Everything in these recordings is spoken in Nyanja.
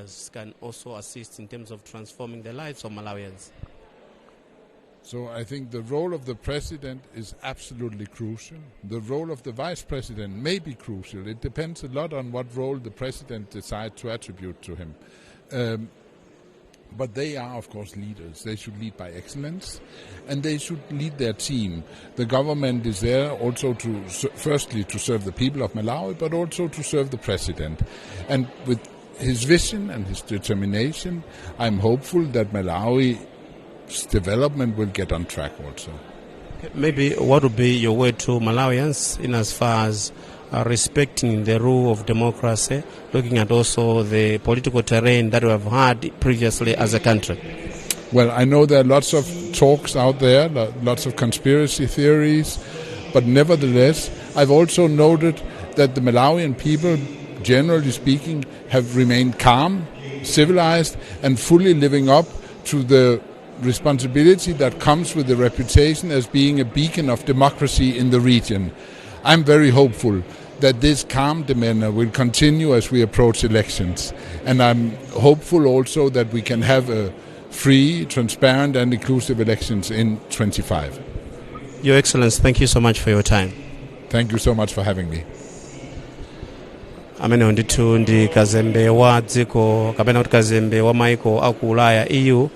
Leaders can also assist in terms of transforming the lives of Malawians? So I think the role of the president is absolutely crucial. The role of the vice president may be crucial. It depends a lot on what role the president decides to attribute to him. But they are, of course, leaders. They should lead by excellence, and they should lead their team. The government is there also to, firstly, to serve the people of Malawi, but also to serve the president. And with his vision and his determination, I'm hopeful that Malawi's development will get on track also. Maybe what would be your word to Malawians in as far as respecting the rule of democracy, looking at also the political terrain that we have had previously as a country? Well, I know there are lots of talks out there, lots of conspiracy theories, but nevertheless, I've also noted that the Malawian people, generally speaking, have remained calm, civilized, and fully living up to the responsibility that comes with the reputation as being a beacon of democracy in the region. I'm very hopeful that this calm demeanor will continue as we approach elections. And I'm hopeful also that we can have a free, transparent, and inclusive elections in 25. Your Excellency, thank you so much for your time. Thank you so much for having me. Amenewo ndithu ndi kazembe wa dziko, kapena kuti kazembe wa maiko aku Ulaya, EU,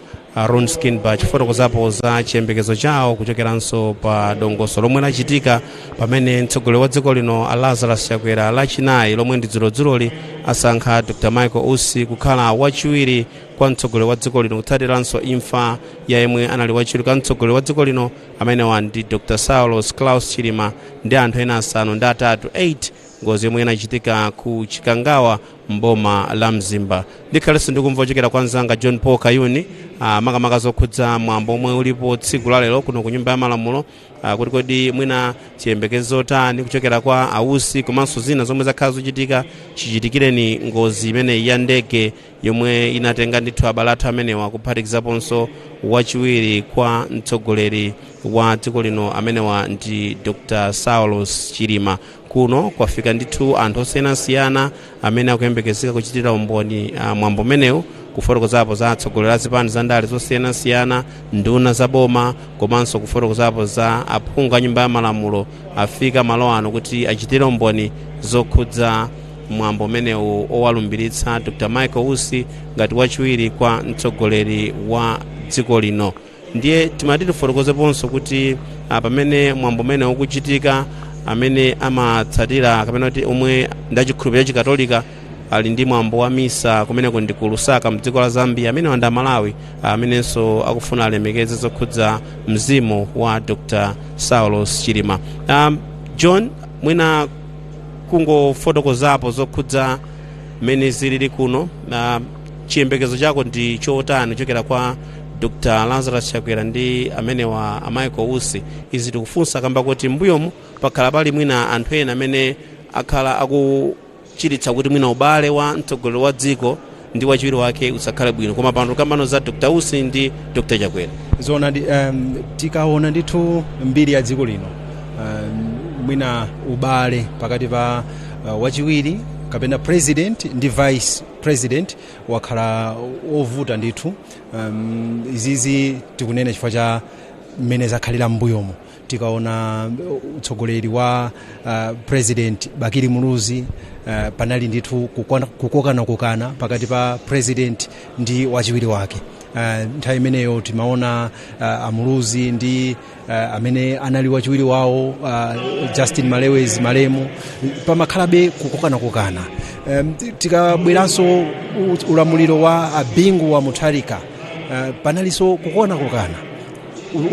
Rune Skinnebach, kufotokozapo za chiyembekezo chawo kuchokeranso pa dongosolo lomwe lachitika pamene mtsogoleri wa dziko lino a Lazarus Chakwera Lachinayi, lomwe ndi dzulodzuloli, asankha Dr Michael Usi kukhala wachiwiri kwa mtsogoleri wa dziko lino, kutsatiranso imfa ya yemwe anali wachiwiri kwa mtsogoleri wa dziko lino, amenewa ndi Dr Saulos Klaus Chilima, ndi anthu ena asanu ndi atatu, 8, ngozi yomwe inachitika ku Chikangawa mboma la Mzimba. Ndikhalenso ndikumva kuchokera kwa mzanga John Paul Kayuni, makamaka zokhudza mwambo omwe ulipo tsiku la lero kuno ku Nyumba ya Malamulo, kuti kodi mwina chiyembekezo tani kuchokera kwa Ausi, komanso zina zomwe zakhala zochitika chichitikireni ngozi imeneyi ya ndege yomwe inatenga ndithu abale athu amenewa, kuphatikizaponso wachiwiri kwa mtsogoleri wa dziko lino, amenewa ndi Dr Saulos Chilima. Kuno kwafika ndithu anthu osiyanasiyana amene akuyembekezeka kuchitira umboni mwambo umenewu, kufotokozapo za atsogoleri a zipani za ndale zosiyanasiyana, nduna za boma, komanso kufotokozapo za aphungu a Nyumba ya Malamulo. Afika malo ano kuti achitire umboni zokhudza mwambo umenewu owalumbiritsa Dr Michael Usi ngati wachiwiri kwa mtsogoleri wa dziko lino. Ndiye timati tifotokozeponso kuti pamene mwambo umene ukuchitika, amene amatsatira, kapena kuti omwe ndachikhulupiriro Chikatolika, ali ndi mwambo wa misa kumeneko ndi ku Lusaka mdziko la Zambia. Amene wanda Malawi amenenso akufuna alemekeze zokhudza mzimu wa Dr Saulos Chilima. John, mwina kungofotokozapo zokhudza mmene zilili kuno, chiyembekezo chako ndi chotani kuchokera kwa Dr Lazarus Chakwera ndi amenewa a Michael Usi? Izi tikufunsa kamba kuti mbuyomu pakhala pali mwina anthu ena amene akhala akuchititsa kuti mwina ubale wa mtsogoleri wa dziko ndi wachiwiri wake usakhale bwino, koma pano tikambano za Dr Usi ndi Dr Chakwera. Zona tikaona ndithu mbiri ya dziko lino, mwina ubale pakati pa wachiwiri kapena president ndi vice president wakhala ovuta ndithu. Izizi tikunena chifukwa cha mmene zakhalira m'mbuyomo. Tikaona utsogoleri wa President Bakili Muluzi, panali ndithu kukokanakokana pakati pa president ndi wachiwiri wake. Nthawi imeneyo timaona Amuluzi ndi amene anali wachiwiri wawo, Justin Malewezi malemu, pamakhalabe kukokanakokana. Tikabweranso ulamuliro wa Abingu wa Mutharika, panalinso kukokanakokana,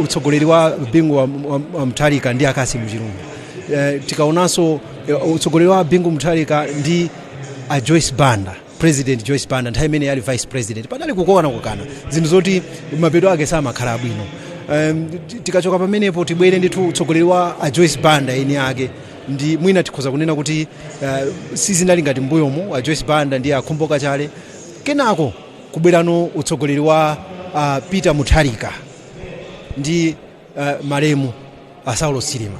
utsogoleri wa Bingu wa Mutharika ndi a Cassim Chilumpha. Tikaonanso utsogoleri wa Bingu Mutharika ndi a Joyce Banda, President Joyce Banda nthawi imene ali vice president, panali kukokanakokana, zinthu zoti mapeto ake samakhala abwino. Tikachoka pamenepo tibwere ndithu utsogoleri wa a Joyce Banda eni ake, ndi mwina tikhoza kunena kuti sizinali ngati mbuyomo, a Joyce Banda ndi a Khumbo Kachale. Kenako kubwerano utsogoleri wa Peter Mutharika ndi malemu a Saulos Chilima,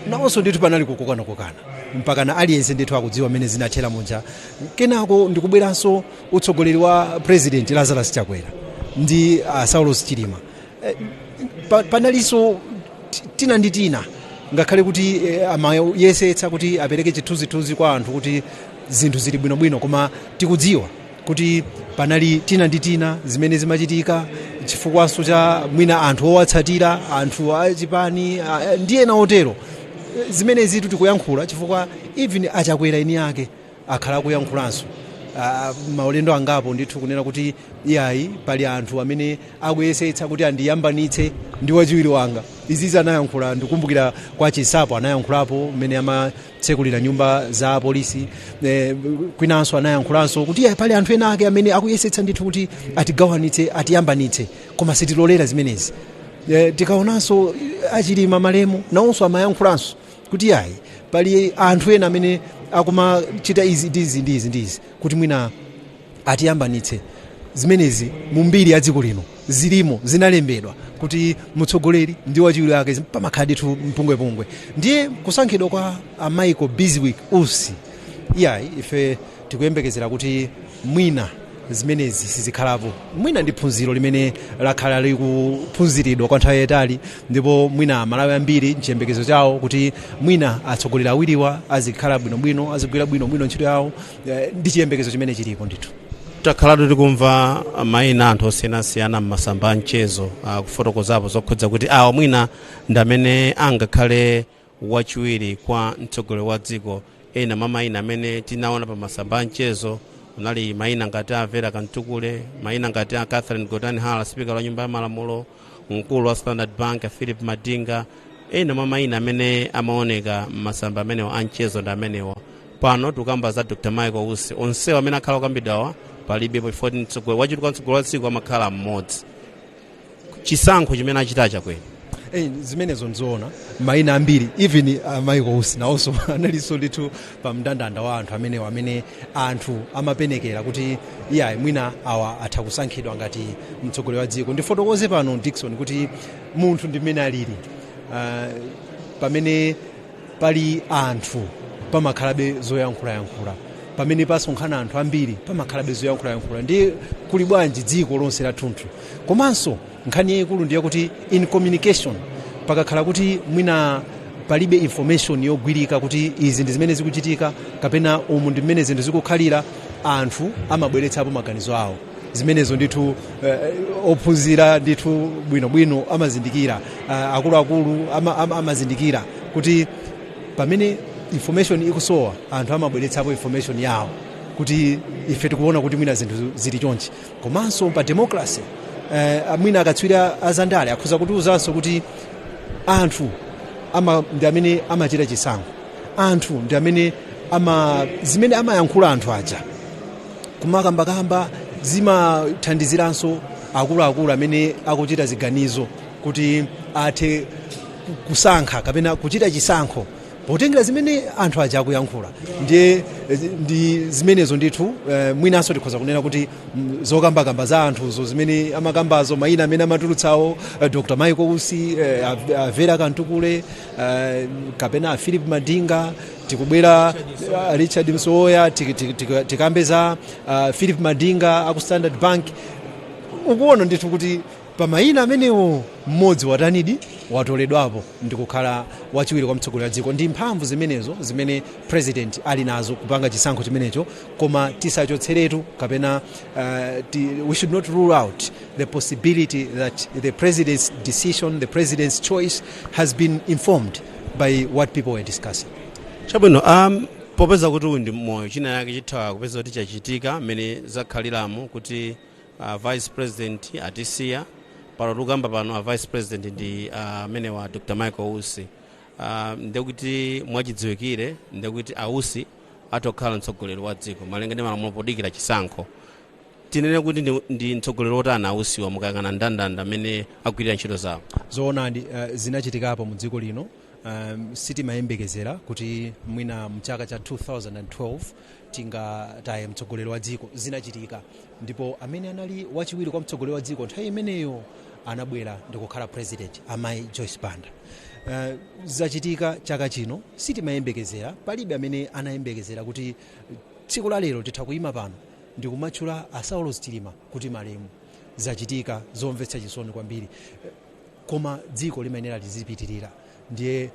nawonso ndithu panali kukokanakokana. Mpakana aliyense ndithu akudziwa mmene zinathera muja. Kenako ndikubweranso utsogoleri wa President Lazarus Chakwera ndi Saulos Chilima. Panalinso tina ndi tina, ngakhale kuti amayesetsa kuti apereke chithunzithunzi kwa anthu kuti zinthu zili bwinobwino, koma tikudziwa kuti panali tina ndi tina zimene zimachitika chifukwanso cha mwina anthu owatsatira, anthu achipani ndi ena otero. Zimene zitu tikuyankhula chifukwa even aChakwera eni ake akhala akuyankhulanso maulendo angapo ndithu kunena kuti iyayi, pali anthu amene akuyesetsa kuti andiyambanitse ndi wachiwiri wanga. Izizi anayankhula, ndikumbukira kwa Chisapo anayankhulapo mmene amatsekulira nyumba za polisi. Kwinanso anayankhulanso kuti iyayi, pali anthu ena ake amene akuyesetsa ndithu kuti atigawanitse, atiyambanitse, koma sitilolera zimenezi. Tikaonanso aChilima malemu nawonso amayankhulanso kuti yayi, pali anthu ena amene akumachita izi ndi izi ndi izi ndi izi kuti mwina atiyambanitse. Zimenezi mu mbiri ya dziko lino zilimo, zinalembedwa kuti mtsogoleri ndi wachiwiri wake pamakhala ndithu mpungwepungwe. Ndiye kusankhidwa kwa a Michael Bizwick Usi, iyayi, ife tikuyembekezera kuti mwina zimenezi sizikhalapo. Mwina ndi phunziro limene lakhala likuphunziridwa kwa nthawi yayitali, ndipo mwina Amalawi ambiri mchiyembekezo chawo kuti mwina atsogoleri awiriwa azikhala bwinobwino, azigwira bwinobwino ntchito yawo. Ndi chiyembekezo chimene chilipo ndithu. Takhalatu tikumva mayina anthu osiyanasiyana m'masamba a mchezo kufotokozapo zokhudza kuti awa mwina ndi amene angakhale wachiwiri kwa mtsogoleri wa dziko. Ena mwa mayina amene tinaona pa masamba a mchezo unali mayina ngati a Vera Kantukule, mayina ngati a Catherine Gotani Hara, spika wa nyumba ya malamulo, mkulu wa Standard Bank Philip Madinga. Ena mwa mayina amene amaoneka m'masamba amenewa a mchezo ndi amenewa. Pano tikukamba za Dr Michael Usi. Onsewa amene akhala okambidwawa palibepo, chifukwa mtsogoleri wachiwiri kwa mtsogoleri wa dziko amakhala mmodzi. Chisankho chimene achita Chakwera. Zimenezo ndizoona, mayina ambiri, even Michael Usi nawonso analinso ndithu pa mndandanda wa anthu amenewa amene anthu amapenekera kuti iyayi, mwina awa atha kusankhidwa ngati mtsogoleri wa dziko. Ndifotokoze pano, Dikson, kuti munthu ndi mmene alili, pamene pali anthu pamakhalabe zoyankhulayankhula, pamene pasonkhana anthu ambiri pamakhalabe zoyankhulayankhula, ndi kuli bwanji dziko lonse lathunthu. Komanso nkhani yayikulu ndiye kuti in communication, pakakhala kuti mwina palibe information yogwirika kuti izi ndi zimene zikuchitika kapena umu ndi mmene zinthu zikukhalira, anthu amabweretsapo maganizo awo. Zimenezo ndithu ophunzira ndithu bwinobwino amazindikira, akuluakulu amazindikira kuti pamene information ikusowa, anthu amabweretsapo information yawo kuti ife tikuona kuti mwina zinthu zili chonchi. Komanso pa democracy, mwina akatswiri azandale akhoza kutiwuzanso kuti anthu ndi amene amachita chisankho, anthu ndi amene zimene amayankhula anthu aja kumakambakamba zimathandiziranso akuluakulu amene akuchita ziganizo kuti athe kusankha kapena kuchita chisankho potengera zimene anthu aja akuyankhula. Ndiye ndi zimenezo ndithu. Mwinanso tikhoza kunena kuti zokambakamba za anthuzo zimene amakambazo, mayina amene amatulutsawo, Dr Michael Usi, a Vera Kantukule, kapena a Philip Madinga, tikubwera Richard Msowoya, tikambe za Philip Madinga aku Standard Bank, ukuona ndithu kuti pa mayina amenewo mmodzi watanidi watoledwapo ndikukhala wachiwiri kwa mtsogoleri wa dziko. Ndi mphamvu zimenezo zimene president ali nazo kupanga chisankho chimenecho, koma tisachotseretu kapena we should not rule out the possibility that the president's decision, the president's choice has been informed by what people were discussing. Chabwino. Popeza kuti uyu ndi moyo, china yake chitha kupeza kuti chachitika mmene zakhaliramo kuti vice president atisiya. Pano tikukamba pano a vice president ndi amene wa Dr Michael Usi. Ndekuti mwachidziwikire ndekuti aUsi atokhala mtsogoleri wa dziko malinga ndi malamulo podikira chisankho. Tinene kuti ndi mtsogoleri wotani aUsiwa mukayang'ana ndandanda amene agwirira ntchito zawo? Zoonadi, zinachitikapo mu dziko lino. Sitimayembekezera kuti mwina mchaka cha 2012 tingataye mtsogoleri wa dziko. Zinachitika, ndipo amene anali wachiwiri kwa mtsogoleri wa dziko nthawi imeneyo anabwera ndikukhala president, amayi Joyce Banda. Zachitika chaka chino, sitimayembekezera, palibe amene anayembekezera kuti tsiku la lero titha kuyima pano ndikumatchula a Saulos Chilima kuti malemu. Zachitika zomvetsa chisoni kwambiri, koma dziko limayenera lizipitirira. Ndiye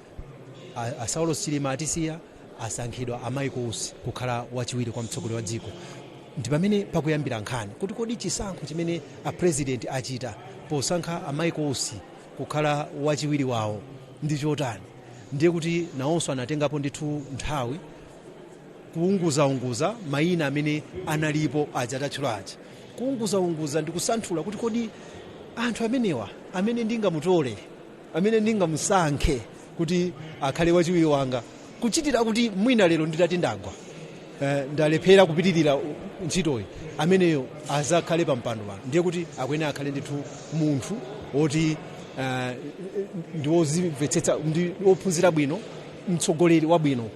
a Saulos Chilima atisiya, asankhidwa a Michael Usi kukhala wachiwiri kwa mtsogoleri wa dziko. Ndi pamene pakuyambira nkhani kuti kodi chisankho chimene a president achita posankha a Michael Usi kukhala wachiwiri wawo ndi chotani? Ndiye kuti nawonso anatengapo ndithu nthawi kuunguzaunguza mayina amene analipo aja atatchula aja, kuunguzaunguza ndi kusanthula kuti kodi anthu amenewa amene ndingamutole, amene ndingamusankhe kuti akhale wachiwiri wanga, kuchitira kuti mwina lero nditati ndagwa, ndalephera kupitirira ntchitoyi, ameneyo azakhale pa mpando pano, ndiye kuti akuyenera akhale ndithu munthu woti ndi wozimvetsetsa, ndi wophunzira bwino, mtsogoleri wabwino.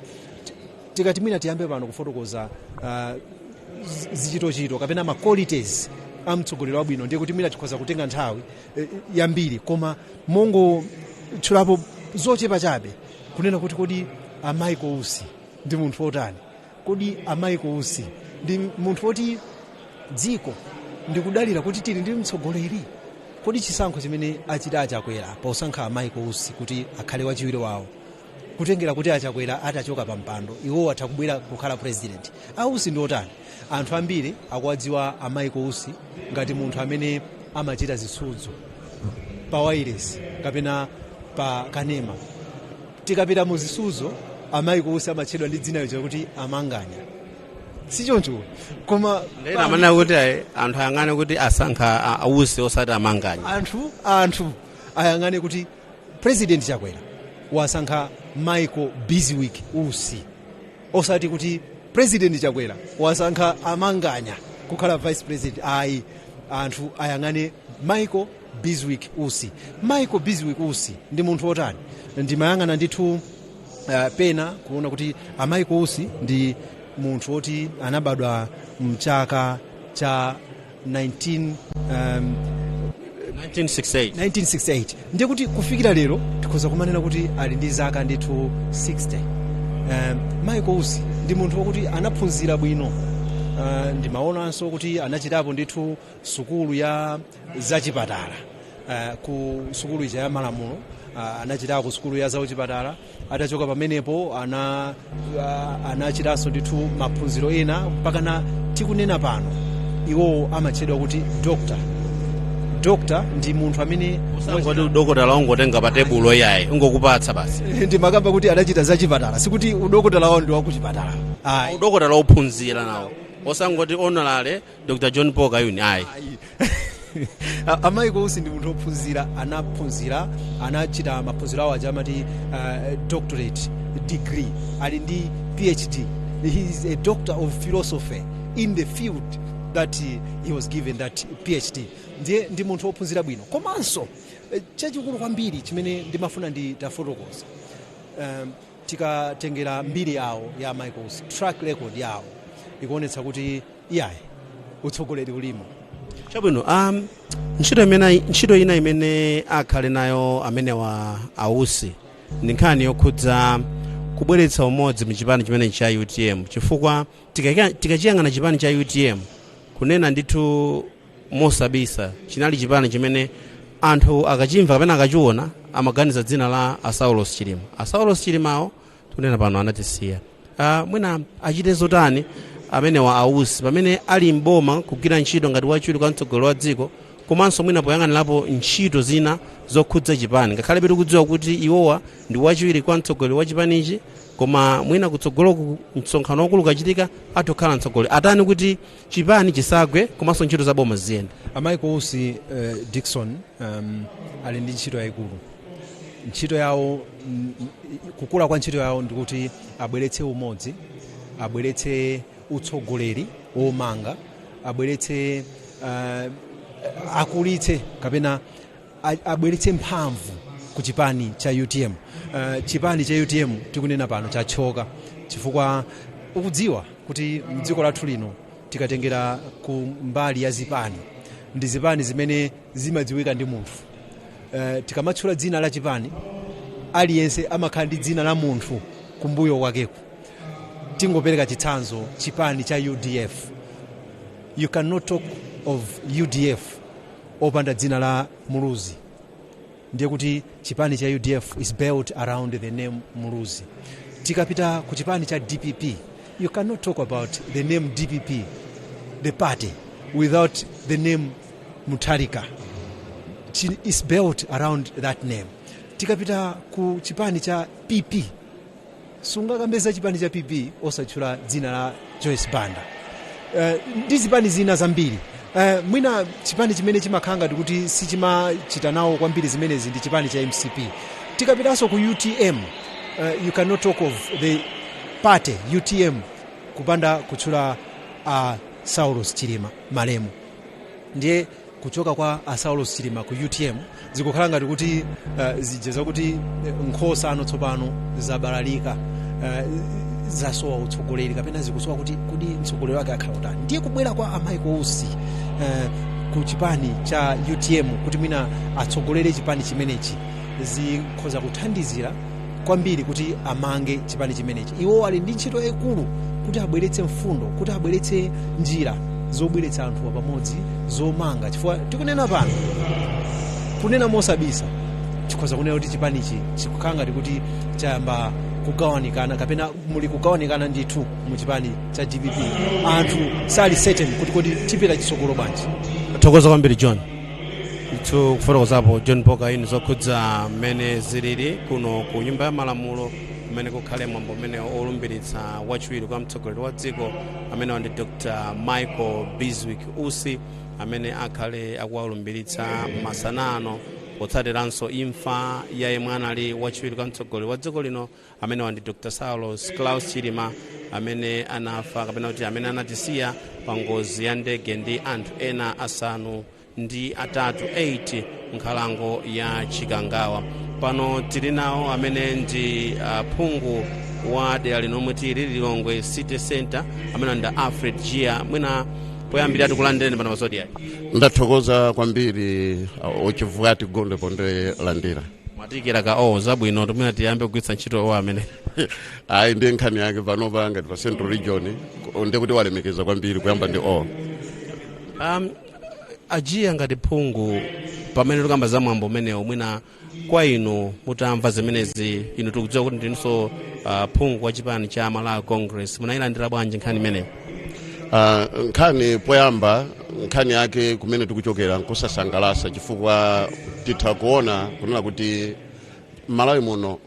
Tikati mwina tiyambe pano kufotokoza zichitochito kapena ma qualities a mtsogoleri wabwino, ndiye kuti mwina tikhoza kutenga nthawi yambiri, koma mongotchulapo zochepa chabe kunena kuti kodi a Michael Usi ndi munthu wotani? Kodi a Michael Usi ndi munthu woti dziko ndikudalira kuti tili ndi mtsogoleri? Kodi chisankho chimene achita aChakwera posankha a Michael Usi kuti akhale wachiwiri wawo, kutengera kuti aChakwera atachoka pa mpando iwo atha kubwera kukhala president, a Usi ndi otani? Anthu ambiri akuwadziwa a Michael Usi ngati munthu amene amachita zisudzo pa wireless kapena pa kanema. Tikapita mu zisudzo, a Michael Usi amatchedwa ndi dzina lija kuti Amanganya, sichoncho? Koma Ndena amanena kuti ayi, anthu ayang'ane kuti asankha Ausi osati Amanganya. Anthu ayang'ane kuti President Chakwera wasankha Michael Bizwick Usi, osati kuti President Chakwera wasankha Amanganya kukhala vice president, ayi. Anthu ayang'ane Michael Bizwick Usi. Michael Bizwick Usi ndi munthu wotani? Ndimayang'ana ndithu pena kuona kuti a Michael Usi ndi munthu woti anabadwa mchaka cha 19 1968. 1968. Ndiye kuti kufikira lero tikhoza kumanena kuti ali ndi zaka ndithu 60. Michael Usi ndi munthu wokuti anaphunzira bwino. Ndimaonanso kuti anachitapo ndithu sukulu ya zachipatala, ku sukulu ija ya malamulo, anachitako sukulu ya zauchipatala. Atachoka pamenepo anachitanso ndithu maphunziro ena, mpakana tikunena pano iwowo amatchedwa kuti doctor. Doctor ndi munthu amene Usangoti udokotala ungotenga pa tebulo, iyayi, ungokupatsa basi. Ndimakamba kuti adachita zachipatala, sikuti udokotala wawo ndi wakuchipatala, ayi. Udokotala ophunzira nawo, osangoti Honorable Dr John Paul Kayuni, ayi. A Michael Usi ndi munthu wophunzira, anaphunzira, anachita maphunziro awo aja amati doctorate degree, ali ndi PhD. He is a doctor of philosophy in the field that he was given that PhD. Ndiye ndi munthu wophunzira bwino. Komanso chachikulu kwambiri chimene ndimafuna nditafotokoza, tikatengera mbiri yawo ya Michael Usi, track record yawo ikuonetsa kuti iyayi, utsogoleri ulimo. Chabwino. Ntchito ina imene akhale nayo amenewa Ausi ndi nkhani yokhudza kubweretsa umodzi muchipani chimene cha UTM, chifukwa tikachiyang'ana chipani cha UTM, kunena ndithu mosabisa, chinali chipani chimene anthu akachimva kapena akachiona amaganiza dzina la Asaulos Chilima. Asaulos Chilimawo tikunena pano anatisiya. Mwina achite zotani amenewa Ausi pamene ali mboma kugwira ntchito ngati wachiwiri kwa mtsogoleri wa dziko, komanso mwina poyang'anirapo ntchito zina zokhudza chipani, ngakhale tikudziwa kuti iwowa ndi wachiwiri kwa mtsogoleri wa chipanichi, koma mwina kutsogoloku msonkhano wakulu ukachitika atokhala mtsogoleri, atani kuti chipani chisagwe komanso ntchito za boma ziyende? A Michael Usi, Dickson, ali ndi ntchito yayikulu. Ntchito yawo, kukula kwa ntchito yawo ndikuti abweretse umodzi, abweretse utsogoleri womanga, abweretse, akulitse kapena abweretse mphamvu ku chipani cha UTM. Chipani cha UTM tikunena pano chachoka, chifukwa ukudziwa kuti mdziko lathu lino tikatengera ku mbali ya zipani, ndi zipani zimene zimadziwika ndi munthu. Tikamatchula dzina la chipani Aliyense amakhala ndi dzina la munthu kumbuyo kwakeko. Tingopereka chitsanzo, chipani cha UDF. You cannot talk of UDF opanda dzina la Muluzi. Ndiye kuti chipani cha UDF is built around the name Muluzi. Tikapita ku chipani cha DPP, you cannot talk about the name DPP, the party, without the name Mutharika. Is built around that name. Tikapita ku chipani cha PP, sungakambeza chipani cha PP osatchula dzina la Joyce Banda. Ndi zipani zina zambiri. Mwina chipani chimene chimakhala ngati kuti sichimachita nawo kwambiri zimenezi ndi chipani cha MCP. Tikapitanso ku UTM, you cannot talk of the party UTM kupanda kutchula Saulos Chilima malemu. Ndiye kuchoka kwa a Saulos Chilima ku UTM zikukhala ngati kuti zija zakuti nkhosa ano tsopano zabalalika, zasowa utsogoleri kapena zikusowa kuti kodi mtsogoleri wake akhala utani. Ndiye kubwera kwa a Michael Usi ku chipani cha UTM kuti mwina atsogolere chipani chimenechi zikhoza kuthandizira kwambiri kuti amange chipani chimenechi. Iwo ali ndi ntchito yaikulu kuti abweretse mfundo, kuti abweretse njira zobweretsa anthu pamodzi, zomanga, chifukwa tikunena pano, kunena mosabisa, tikhoza kunena kuti chipanichi chikukhala ngati kuti chayamba kugawanikana kapena muli kugawanikana ndithu mu chipani cha DPP. Anthu sali certain kuti kodi tipita chitsogolo bwanji. Thokoza kwambiri, John. Ndithu kufotokozapo John Boka inu zokhudza mmene zilili kuno ku Nyumba ya Malamulo, kumene kukhale mwambo umene olumbiritsa wachiwiri kwa mtsogoleri wa dziko, amene ndi Dr Michael Bizwick Usi, amene akhale akuwalumbiritsa masana ano, potsatiranso imfa ya yemwe anali wachiwiri kwa mtsogoleri wa dziko lino, amene ndi Dr Saulos Klaus Chilima, amene anafa kapena kuti amene anatisiya pa ngozi ya ndege ndi anthu ena 8 8 nkhalango ya Chikangawa. Pano tili nawo amene ndi phungu wa dera lino lomwe tili, Lilongwe City Center, amene ndi Alfred Gia. Mwina poyambirira tikulandireni pano pa Zodiak. Ndathokoza kwambiri, ochifukwa tigonde ponde landira. Mwatikira ka o zabwino, timwina tiyambe kugwiritsa ntchito o amene. Ayi, ndi nkhani yake panopa ngati pa Central Region ndikuti walemekeza kwambiri kuyamba ndi o. Ajiya, ngati phungu, pamene tikamba za mwambo umenewo, mwina kwa inu mutamva zimenezi, inu tikudziwa kuti ndinso phungu wa chipani cha Malawi Congress, munayilandira bwanji nkhani imeneyi? Nkhani poyamba, nkhani yake kumene tikuchokera nkusasangalasa, chifukwa titha kuona kunena kuti Malawi muno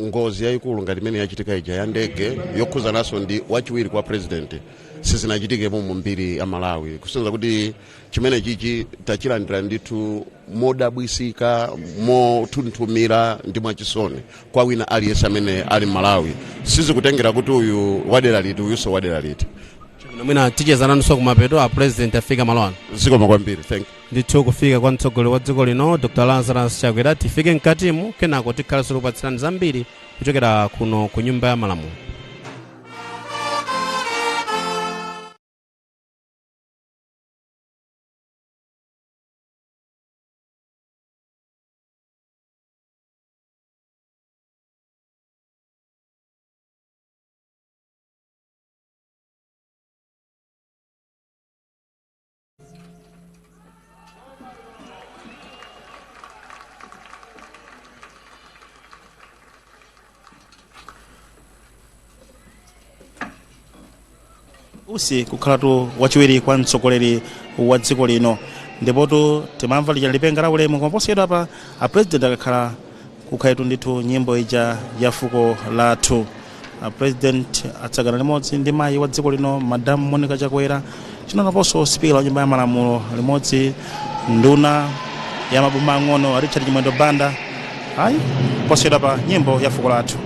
ngozi yayikulu ngati imene yachitika ija ya ndege yokhuzananso ndi wachiwiri kwa president sizinachitike mu mbiri ya Malawi. Kusonyeza kuti chimene chichi tachilandira ndithu modabwisika, mothunthumira ndi mwachisoni kwa wina aliyense amene ali Malawi. Sizikutengera kuti uyu wadera liti, uyunso wadera liti. Mwina tichezananso kumapeto. A president afika malo ano. Zikoma kwambiri, thank you. Ndithu kufika kwa mtsogoleri wa dziko lino Dr Lazarus Chakwera, tifike mkatimu, kenako tikhalenso tikupatsirani zambiri kuchokera kuno ku Nyumba ya Malamulo. Usi kukhalatu wachiwiri kwa mtsogoleri wa dziko lino, ndipotu timamva lija lipenga la ulemu, koma posachedwa apa a president akakhala kukhaletu ndithu nyimbo ija ya fuko lathu. A president atsagana limodzi ndi mayi wa dziko lino, Madamu Monica Chakwera, chinonaponso sipikala wa Nyumba ya Malamulo limodzi nduna ya maboma ang'ono Richard Chimwendo Banda. Ayi, posachedwa pa nyimbo ya fuko lathu.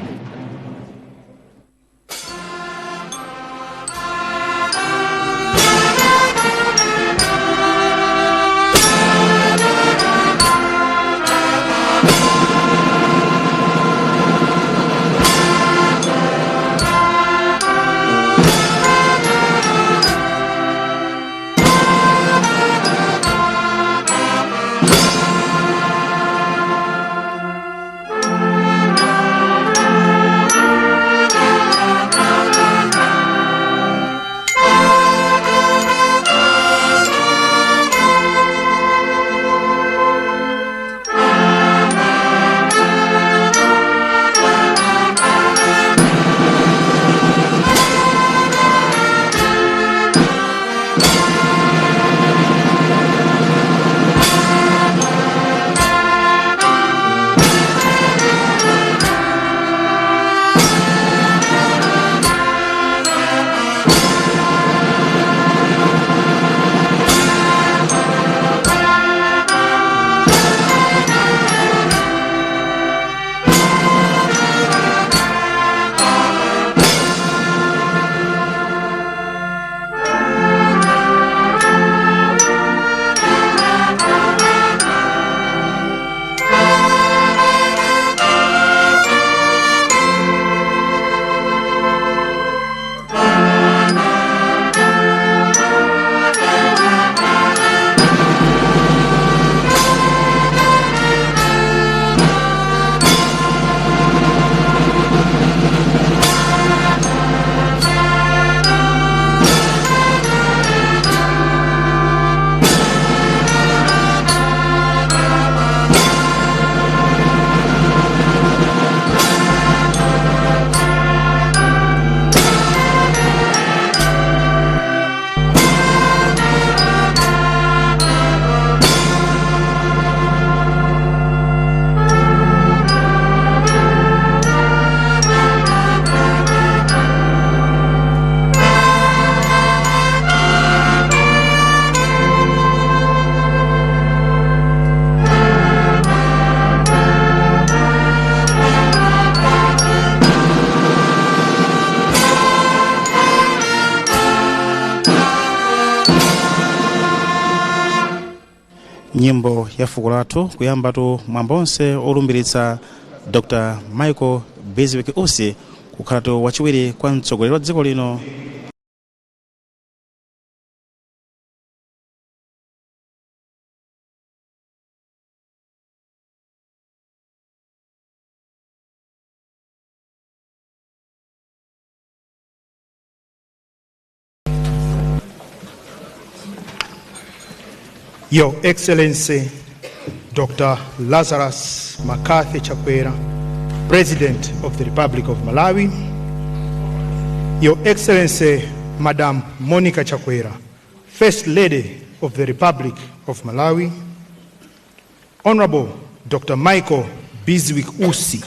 Nyimbo ya fuko lathu kuyambatu mwambo onse olumbiritsa Dr Michael Bizwick Usi kukhalatu wachiwiri kwa mtsogoleri wa dziko lino. Your Excellency, Dr. Lazarus McCarthy Chakwera, President of the Republic of Malawi, Your Excellency, Madam Monica Chakwera, First Lady of the Republic of Malawi, Honorable Dr. Michael Bizwick Usi,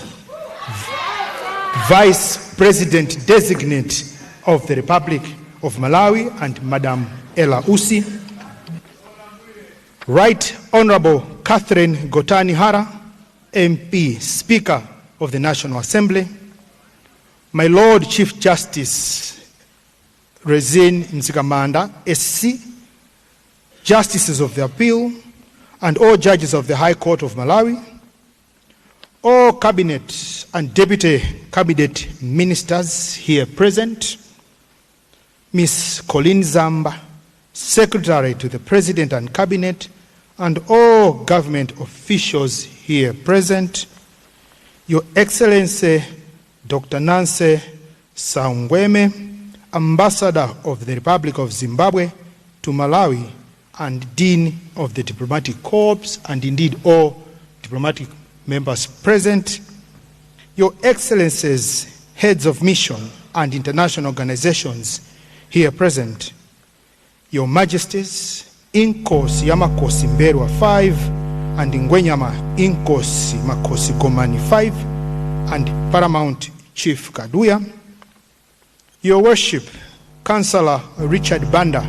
Vice President Designate of the Republic of Malawi, and Madam Ella Usi, Right Honorable Catherine Gotani Hara, MP, Speaker of the National Assembly, my Lord Chief Justice Rizine Mzikamanda, SC, Justices of the Appeal, and all judges of the High Court of Malawi, all Cabinet and Deputy Cabinet Ministers here present, Ms. Colleen Zamba, Secretary to the President and Cabinet, and all government officials here present, Your Excellency, Dr. Nancy Saungweme, Ambassador of the Republic of Zimbabwe to Malawi and Dean of the Diplomatic Corps, and indeed all diplomatic members present, Your Excellencies, Heads of Mission and international organizations here present, Your Majesties, Inkosi Yamakosi M'mbelwa 5 and Ngwenyama Inkosi Makosi Gomani 5 and Paramount Chief Kaduya, Your Worship, Councillor Richard Banda,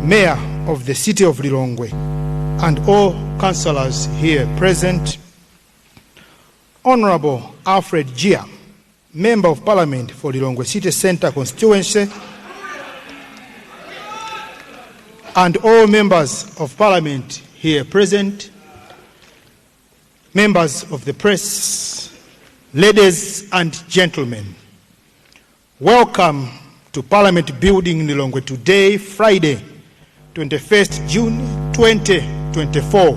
Mayor of the City of Lilongwe, and all councillors here present, Honorable Alfred Gia, Member of Parliament for Lilongwe City Centre Constituency, and all members of Parliament here present, members of the press, ladies and gentlemen, welcome to Parliament Building in Lilongwe today, Friday, 21st June 2024,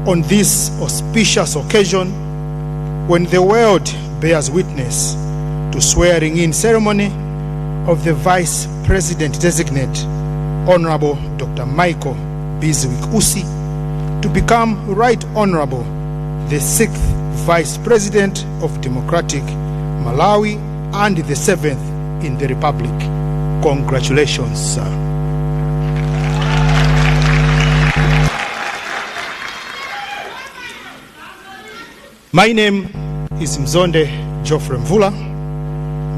on this auspicious occasion when the world bears witness to swearing-in ceremony of the Vice President Designate, Honorable Dr. Michael Bizwick Usi, to become Right Honorable, the 6th Vice President of Democratic Malawi and the 7th in the Republic. Congratulations, sir. My name is Mzonde Geoffrey Mvula,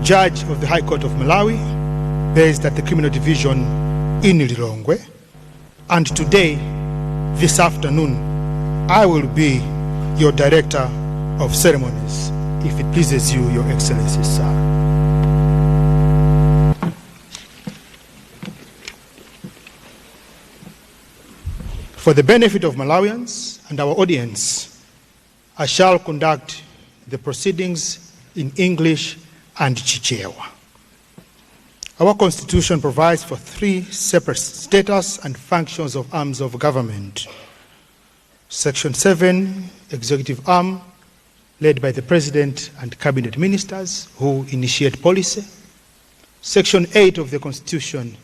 Judge of the High Court of Malawi, based at the Criminal Division in Lilongwe. And today, this afternoon, I will be your Director of Ceremonies, if it pleases you, Your Excellency, sir. For the benefit of Malawians and our audience, I shall conduct the proceedings in English and Chichewa. Our Constitution provides for three separate status and functions of arms of government. Section 7, Executive Arm, led by the President and Cabinet Ministers who initiate policy. Section 8 of the Constitution,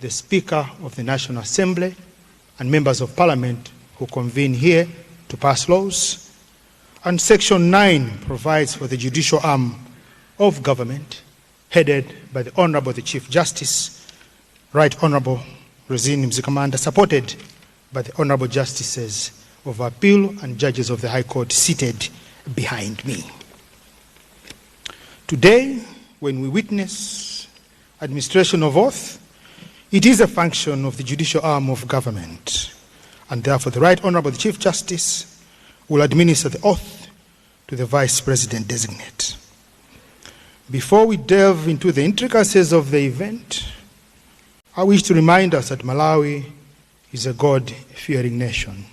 the Speaker of the National Assembly and Members of Parliament who convene here to pass laws. And Section 9 provides for the judicial arm of government, headed by the Honorable the Chief Justice, Right Honorable Rizine Mzikamanda, supported by the Honorable Justices of Appeal and Judges of the High Court seated behind me. Today, when we witness administration of oath, it is a function of the judicial arm of government, and therefore the Right Honorable the Chief Justice will administer the oath to the Vice President designate. Before we delve into the intricacies of the event, I wish to remind us that Malawi is a God-fearing nation.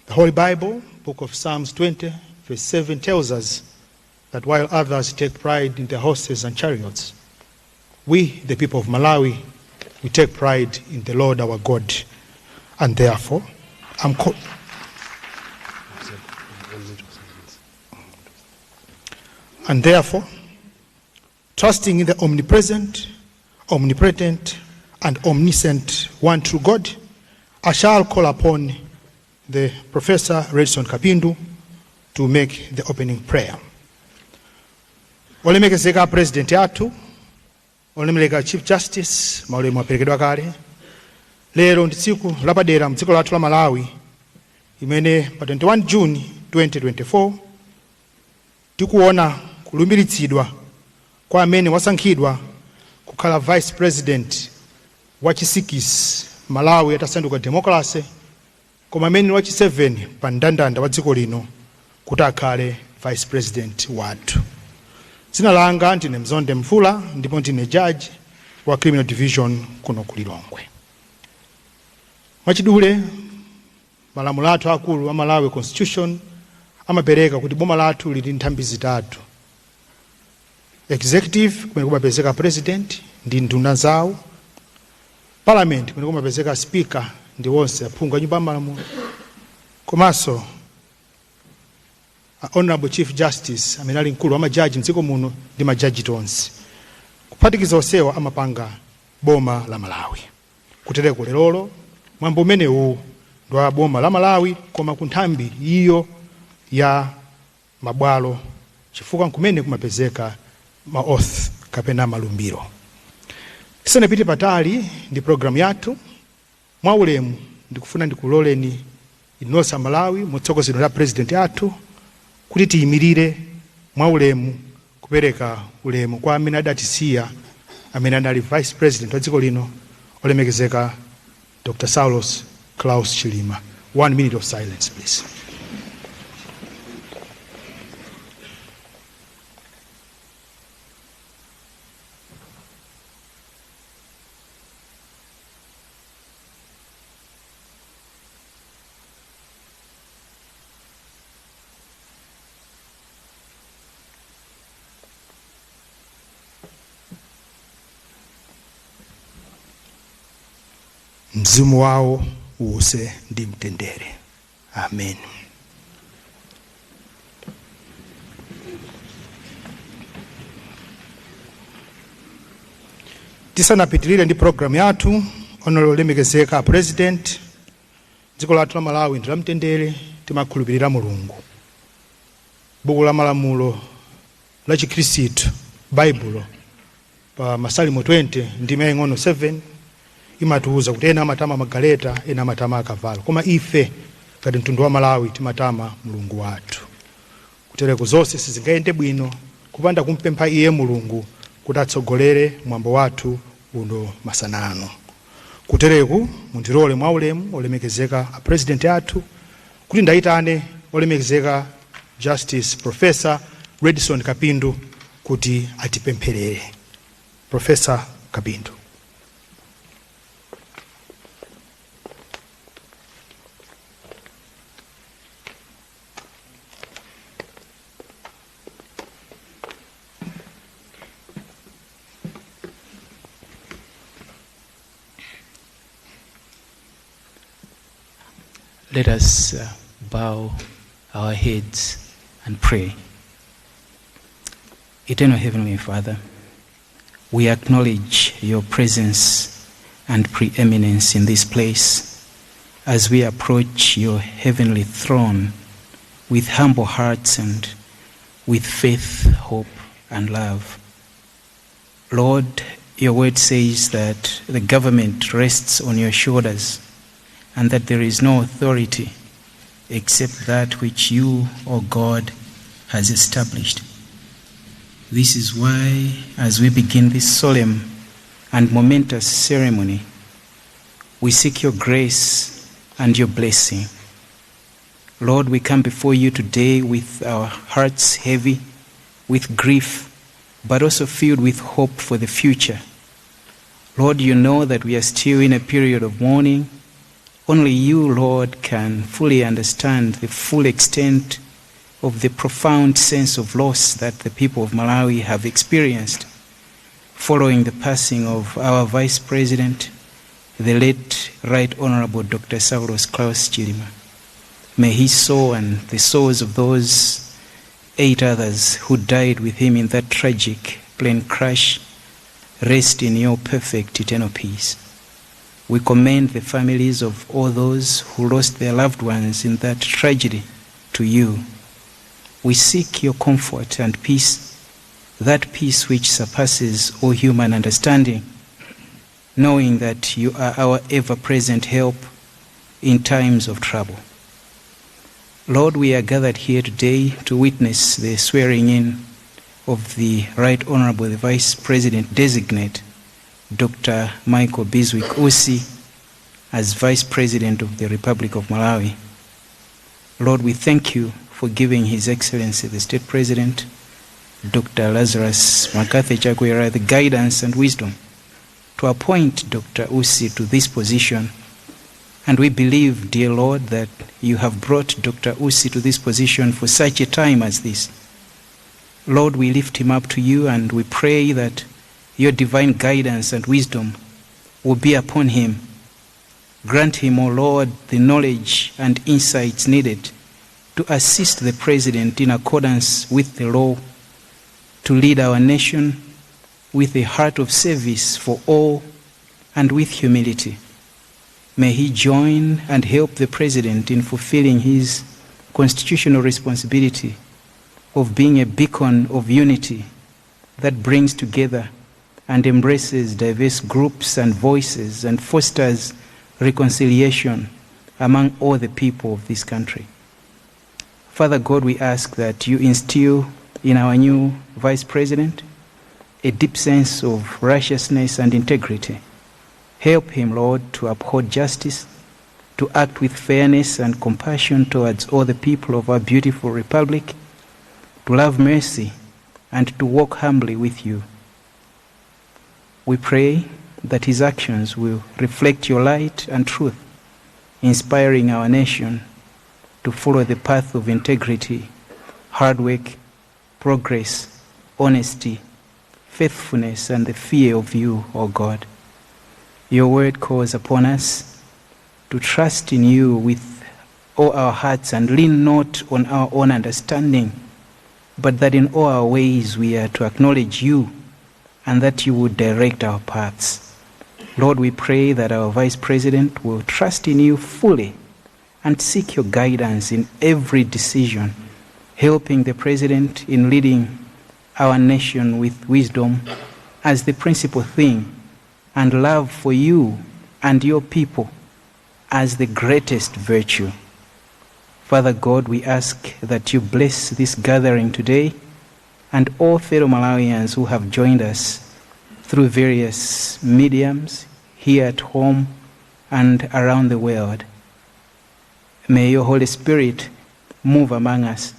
The Holy Bible, book of Psalms 20, verse 7, tells us that while others take pride in their horses and chariots, we, the people of Malawi, we take pride in the Lord our God. And therefore, I'm co- and therefore, trusting in the omnipresent, omnipotent, and omniscient one true God, I shall call upon the Professor Redson Kapindu to make the opening prayer. Olemekezeka President athu, olemekezeka Chief Justice, maulemu aperekedwa kale. Lero ndi tsiku lapadera mdziko lathu la Malawi, imene pa 21 June 2024 tikuona kulumbiritsidwa kwa amene wasankhidwa kukhala Vice President wachi 6 Malawi atasanduka democracy, koma amene wachi 7 pa mndandanda wa dziko lino kuti akhale Vice President wathu. Dzina langa ndine Mzonde Mvula, ndipo ndine judge wa Criminal Division kuno ku Lilongwe. Mwachidule, malamulo athu akulu a Malawi Constitution amapereka kuti boma lathu lili nthambi zitatu: executive, kumene kumapezeka president ndi nduna zawo; parliament, kumene kumapezeka speaker ndi wonse aphungu a nyumba ya malamulo, komanso a Honorable Chief Justice amene ali mkulu wa majaji mdziko muno ndi majaji tonse. Kuphatikiza onsewa amapanga boma la Malawi. Kutereko lerolo mwambo umenewu ndi wa boma la Malawi, koma ku nthambi iyo ya mabwalo, chifukwa nkumene kumapezeka ma oath kapena malumbiro. Tisanapite patali ndi programu yathu, mwaulemu ndikufuna ndikuloleni inonse Amalawi, motsogozedwa la President athu, kuti tiyimirire mwaulemu kupereka ulemu kwa amene adatisiya, amene anali Vice President wa dziko lino, olemekezeka Dr. Saulos Klaus Chilima. One minute of silence, please. Mzimu wawo uwuse ndi mtendere. Amen. Tisanapitirire ndi programu yathu, honorable olemekezeka President, dziko lathu la Malawi ndi lamtendere, timakhulupirira Mulungu. Buku la malamulo la Chikhristu, Baibulo, pa Masalimo 20 ndime yaying'ono 7 imatiwuza kuti ena amatama magaleta, ena amatama akavalo, koma ife ngati mtundu wa Malawi timatama Mulungu wathu. Kutereko zonse sizingayende bwino kupanda kumpempha iye Mulungu kuti atsogolere mwambo wathu uno masanano. Kutereku mundilole mwaulemu, olemekezeka a President athu, kuti ndayitane olemekezeka Justice Professor Redson Kapindu kuti atipempherere. Professor Kapindu. Let us bow our heads and pray. Eternal Heavenly Father, we acknowledge your presence and preeminence in this place as we approach your heavenly throne with humble hearts and with faith, hope, and love. Lord, your word says that the government rests on your shoulders and that there is no authority except that which you, O God, has established. This is why, as we begin this solemn and momentous ceremony, we seek your grace and your blessing. Lord, we come before you today with our hearts heavy with grief, but also filled with hope for the future. Lord, you know that we are still in a period of mourning Only you, Lord, can fully understand the full extent of the profound sense of loss that the people of Malawi have experienced following the passing of our Vice President, the late Right Honorable Dr. Saulos Klaus Chilima. May his soul and the souls of those 8 others who died with him in that tragic plane crash rest in your perfect eternal peace. We commend the families of all those who lost their loved ones in that tragedy to you. We seek your comfort and peace, that peace which surpasses all human understanding, knowing that you are our ever-present help in times of trouble. Lord, we are gathered here today to witness the swearing in of the Right Honorable the Vice President Designate, Dr. Michael Bizwick Usi, as Vice President of the Republic of Malawi. Lord, we thank you for giving His Excellency the State President, Dr. Lazarus McCarthy Chakwera, the guidance and wisdom to appoint Dr. Usi to this position. And we believe, dear Lord, that you have brought Dr. Usi to this position for such a time as this. Lord, we lift him up to you and we pray that your divine guidance and wisdom will be upon him. Grant him, O Lord, the knowledge and insights needed to assist the President in accordance with the law, to lead our nation with a heart of service for all and with humility. May he join and help the President in fulfilling his constitutional responsibility of being a beacon of unity that brings together and embraces diverse groups and voices and fosters reconciliation among all the people of this country. Father God, we ask that you instill in our new Vice President a deep sense of righteousness and integrity. Help him, Lord, to uphold justice, to act with fairness and compassion towards all the people of our beautiful republic, to love mercy, and to walk humbly with you. We pray that his actions will reflect your light and truth, inspiring our nation to follow the path of integrity, hard work, progress, honesty, faithfulness, and the fear of you, O God. Your word calls upon us to trust in you with all our hearts and lean not on our own understanding, but that in all our ways we are to acknowledge you and that you would direct our paths. Lord, we pray that our Vice President will trust in you fully and seek your guidance in every decision, helping the President in leading our nation with wisdom as the principal thing, and love for you and your people as the greatest virtue. Father God, we ask that you bless this gathering today and all fellow Malawians who have joined us through various mediums here at home and around the world. May your Holy Spirit move among us,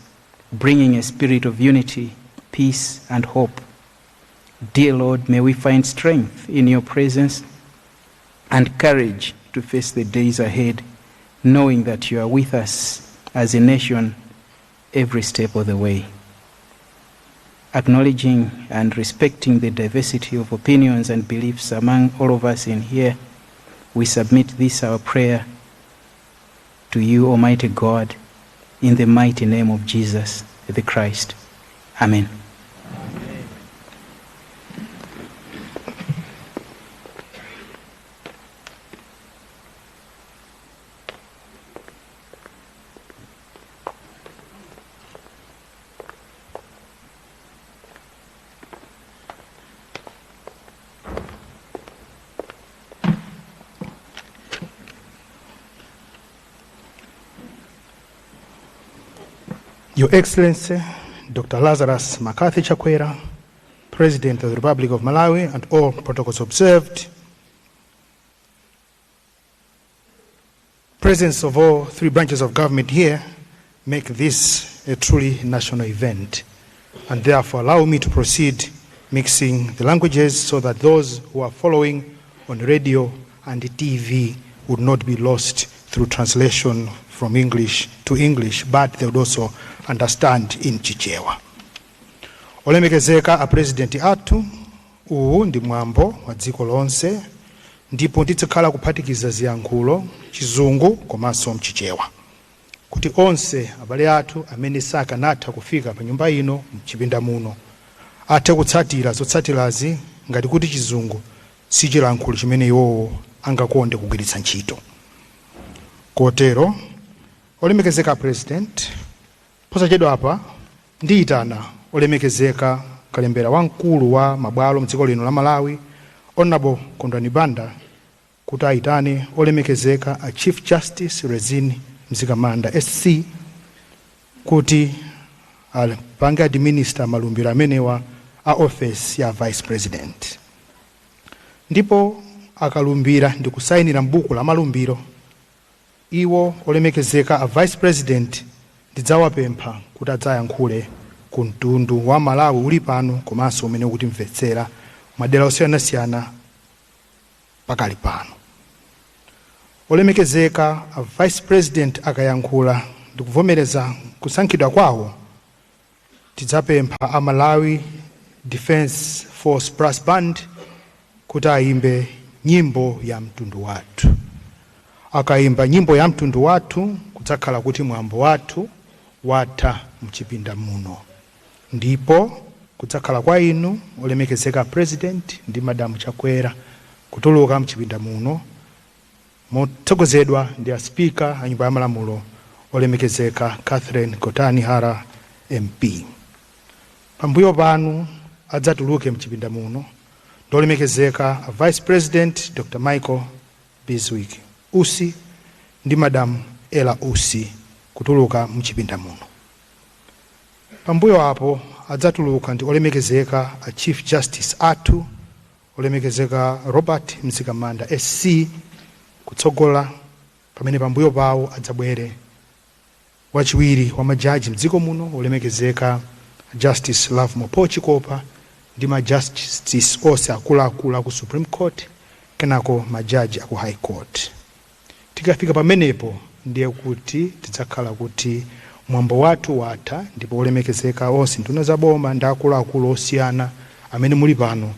bringing a spirit of unity, peace, and hope. Dear Lord, may we find strength in your presence and courage to face the days ahead, knowing that you are with us as a nation every step of the way. Acknowledging and respecting the diversity of opinions and beliefs among all of us in here, we submit this our prayer to you, Almighty God, in the mighty name of Jesus the Christ. Amen. Your Excellency, Dr. Lazarus McCarthy Chakwera, President of the Republic of Malawi, and all protocols observed. Presence of all three branches of government here make this a truly national event, and therefore allow me to proceed mixing the languages so that those who are following on radio and TV would not be lost through translation from English to English, but they would also understand in Chichewa. Olemekezeka a President athu, uwu ndi mwambo wa dziko lonse ndipo tizikhala kuphatikiza ziyankhulo, Chizungu komanso Mchichewa, kuti onse abale athu amene sakanatha kufika pa nyumba ino mchipinda muno athe kutsatira zotsatirazi ngati kuti Chizungu si chilankhulo chimene iwowo angakonde kugwiritsa ntchito. Kotero, olemekezeka President, posachedwa apa ndiyitana olemekezeka kalembera wamkulu wa mabwalo mdziko lino la Malawi, Honorable Kondwani Banda, kuti ayitane olemekezeka a Chief Justice Rizine Mzikamanda SC kuti apange administer malumbiro amenewa a office ya Vice President. Ndipo akalumbira ndi kusayinira m'buku la malumbiro, iwo olemekezeka a Vice President ndidzawapempha kuti adzayankhule ku mtundu wa Malawi uli pano komanso umene ukutimvetsera madera osiyanasiyana pakali pano. Olemekezeka a Vice President akayankhula ndi kuvomereza kusankhidwa kwawo, tidzapempha a Malawi Defence Force Brass Band kuti ayimbe nyimbo ya mtundu wathu. Akayimba nyimbo ya mtundu wathu, kudzakhala kuti mwambo wathu watha mchipinda muno, ndipo kudzakhala kwa inu olemekezeka President ndi Madamu Chakwera kutuluka mchipinda muno motsogozedwa ndi a Speaker a Nyumba ya Malamulo, olemekezeka Catherine Gotani Hara MP. Pambuyo panu adzatuluke mchipinda muno ndi olemekezeka a Vice President Dr Michael Bizwick Usi ndi Madam Ella Usi kutuluka mchipinda muno. Pambuyo apo adzatuluka ndi olemekezeka a Chief Justice athu, olemekezeka Robert Mzikamanda SC, kutsogola, pamene pambuyo pawo adzabwere wachiwiri wa majaji mdziko muno, olemekezeka Justice Lovemore Paul Chikopa, ndi ma justice onse akuluakulu aku Supreme Court, kenako majaji aku High Court. Tikafika pamenepo ndiye kuti tidzakhala kuti mwambo wathu watha, ndipo olemekezeka onse, nduna za boma ndi akuluakulu osiyana amene muli pano,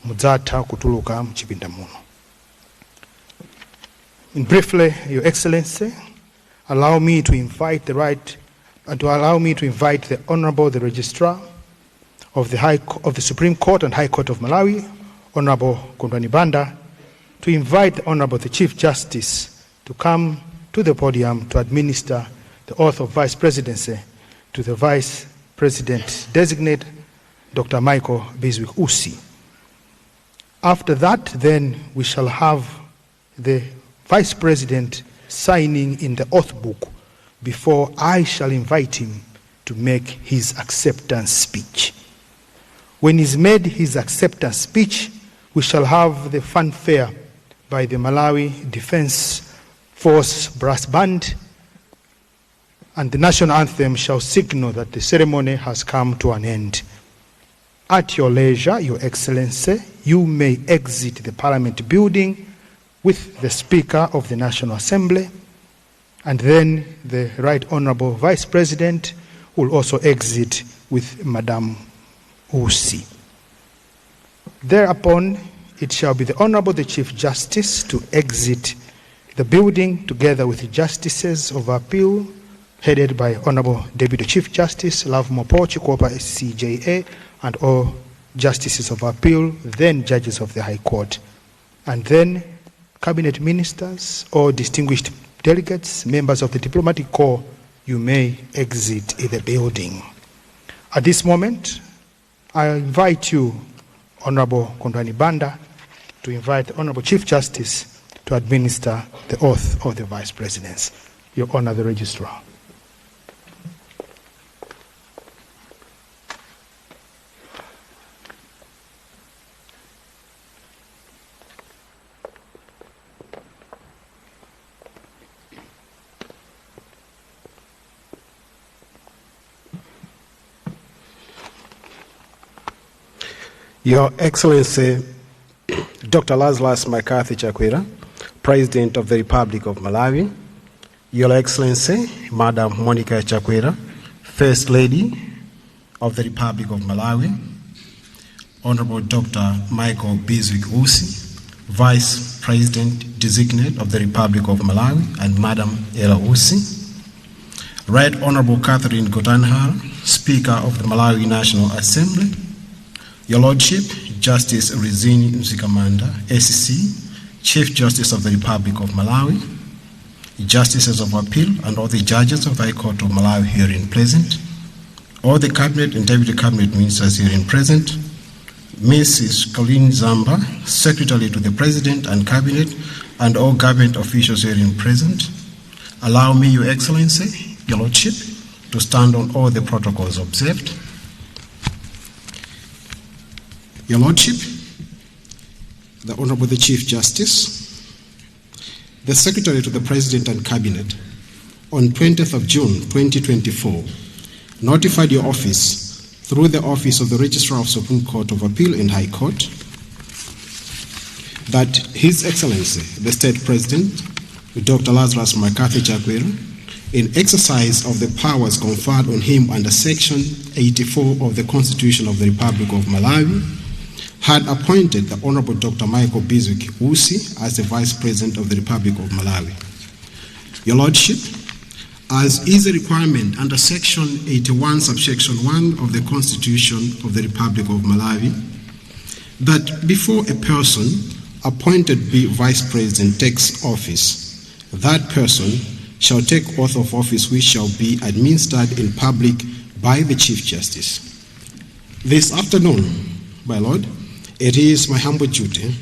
mudzatha kutuluka mchipinda muno. And briefly, Your Excellency, allow me to invite the right, to allow me to invite the Honorable the Registrar of the Supreme Court and High Court of Malawi, Honorable Kondwani Banda, to invite the Honorable the Chief Justice to come to the podium to administer the oath of Vice Presidency to the Vice President designate, Dr. Michael Bizwick Usi. After that, then we shall have the Vice President signing in the oath book before I shall invite him to make his acceptance speech. When he's made his acceptance speech, we shall have the fanfare by the Malawi Defense Force Brass Band, and the national anthem shall signal that the ceremony has come to an end. At your leisure, Your Excellency, you may exit the Parliament building with the Speaker of the National Assembly, and then the Right Honorable Vice President will also exit with Madam Usi. Thereupon, it shall be the Honorable the Chief Justice to exit the building together with the Justices of Appeal, headed by Honorable Deputy Chief Justice Lovemore Paul Chikopa, CJA, and all Justices of Appeal, then Judges of the High Court, and then Cabinet Ministers or distinguished delegates, members of the Diplomatic Corps, you may exit the building. At this moment, I invite you, Honorable Kondwani Banda, to invite the Honorable Chief Justice to administer the oath of the Vice Presidency. Your Honor, the Registrar. Your Excellency, Dr. Lazarus McCarthy Chakwera, President of the Republic of Malawi, Your Excellency, Madam Monica Chakwera, First Lady of the Republic of Malawi, Honorable Dr. Michael Bizwick Usi, Vice President Designate of the Republic of Malawi, and Madam Ella Usi, Right Honorable Catherine Gotani Hara, Speaker of the Malawi National Assembly, Your Lordship, Justice Rizine Mzikamanda, SC, Chief Justice of the Republic of Malawi, Justices of Appeal, and all the judges of the High Court of Malawi herein present, all the Cabinet and Deputy Cabinet Ministers herein present, Mrs. Colleen Zamba, Secretary to the President and Cabinet, and all government officials herein present, allow me, Your Excellency, Your Lordship, to stand on all the protocols observed. Your Lordship, the Honorable the Chief Justice, the Secretary to the President and Cabinet, on 20th of June 2024, notified your office through the Office of the Registrar of Supreme Court of Appeal and High Court that His Excellency, the State President, Dr. Lazarus McCarthy Chakwera, in exercise of the powers conferred on him under Section 84 of the Constitution of the Republic of Malawi, had appointed the Honorable Dr. Michael Bizwick Usi as the Vice President of the Republic of Malawi. Your Lordship, as is a requirement under Section 81, subsection 1 of the Constitution of the Republic of Malawi, that before a person appointed be Vice President takes office, that person shall take oath of office which shall be administered in public by the Chief Justice. This afternoon, my Lord, it is my humble duty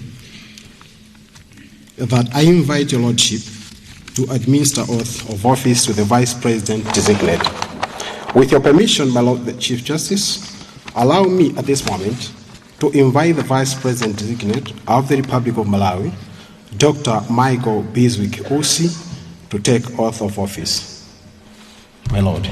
that I invite Your Lordship to administer oath of office to the Vice President designate. With your permission, my Lord the Chief Justice, allow me at this moment to invite the Vice President designate of the Republic of Malawi, Dr. Michael Bizwick Usi, to take oath of office. My Lord.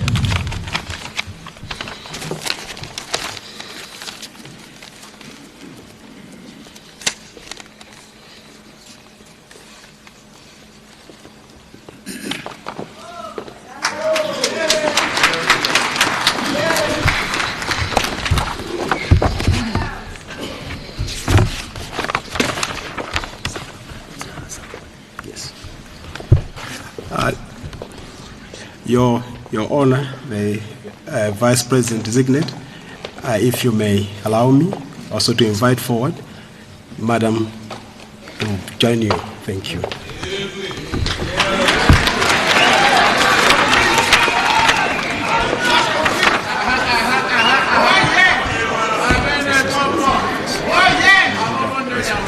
Your Honor, the Vice President designate, if you may allow me also to invite forward Madam to join you. Thank you.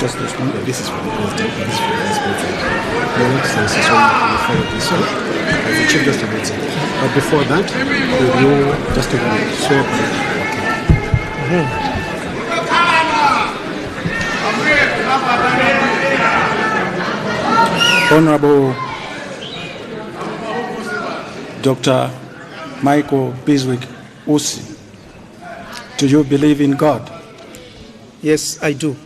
Just this one. This is for the President. This is for the Vice President. Your Excellency, so you follow this one. The Chief Justice. But before that, will you just swear? Okay. Honorable Dr. Michael Bizwick Usi, do you believe in God? Yes, I do.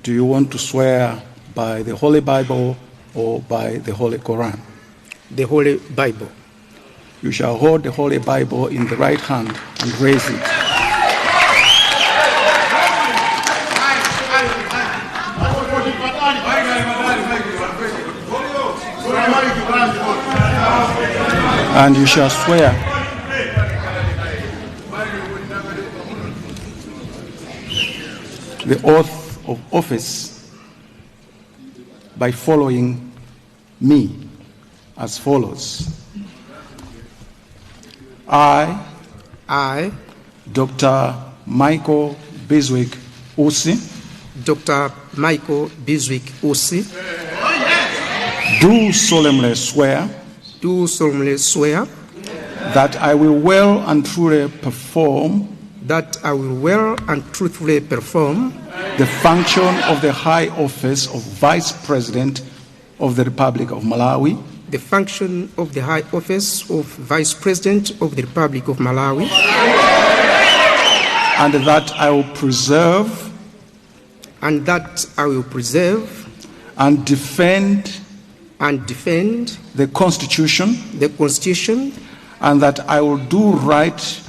Do you want to swear by the Holy Bible or by the Holy Quran? The Holy Bible. You shall hold the Holy Bible in the right hand and raise it. And you shall swear the oath of office by following me as follows. I, Dr. Michael Bizwick Usi, Dr. Michael Bizwick Usi, do solemnly swear, that I will well and truly perform, the function of the high office of Vice President of the Republic of Malawi, the function of the high office of Vice President of the Republic of Malawi, and that I will preserve, and defend, and defend the Constitution, the Constitution, and that I will do right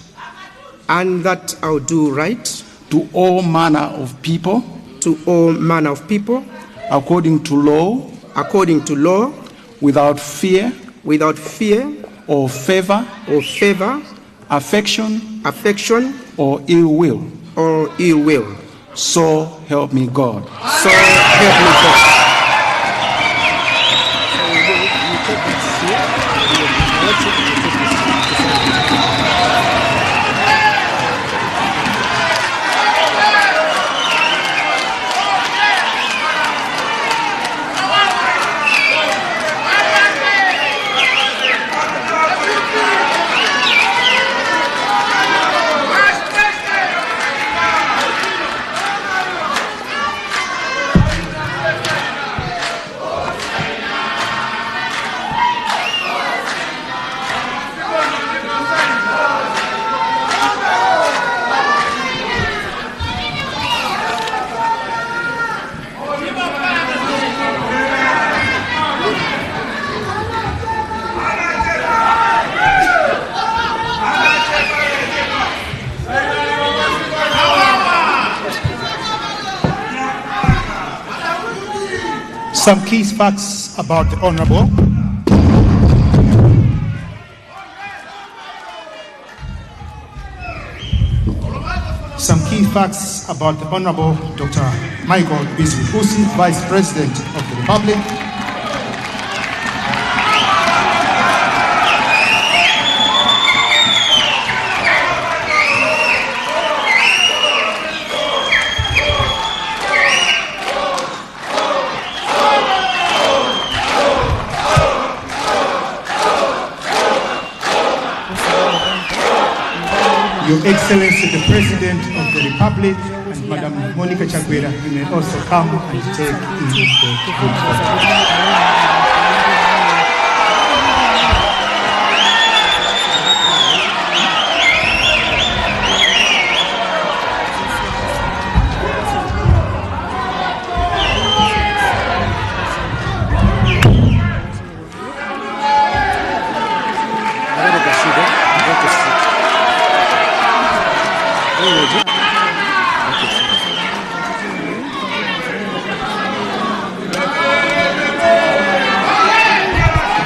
and that I will do right to all manner of people, to all manner of people, according to law, according to law, without fear, without fear or favor, or favor, affection, affection, or ill will. or ill will. So help me God. So help me God. Some key facts about the Honorable. Some key facts about the Honorable Dr. Michael Bizwick Usi, Vice President of the Republic. Your Excellency, the President of the Republic, and Madam Monica Chakwera, you may also come and take in the photo.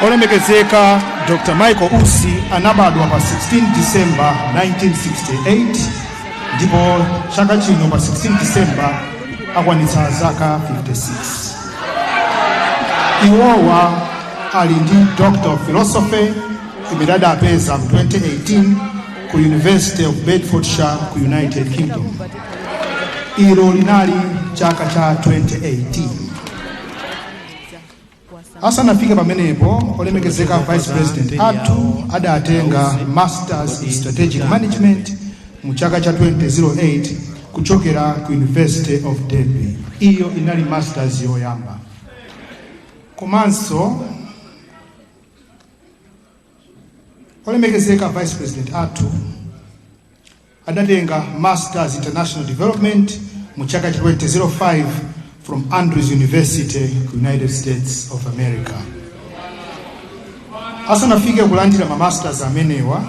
Olemekezeka Dr. Michael Usi anabadwa pa 16 December 1968 ndipo chaka chino pa 16 December akwanitsa zaka 56. Iwowa ali ndi Doctor of Philosophy imene adapeza mu 2018 ku University of Bedfordshire ku United Kingdom. Ilo linali chaka cha 2018. Asanafike pamenepo, olemekezeka Vice President athu adatenga Masters in Strategic Management mu chaka cha 2008 kuchokera ku University of Derby. Iyo inali masters yoyamba. Komanso olemekezeka Vice President athu adatenga Masters International Development mu chaka cha 2005 from Andrews University, United States of America. Asanafike kulandira ma masters amenewa,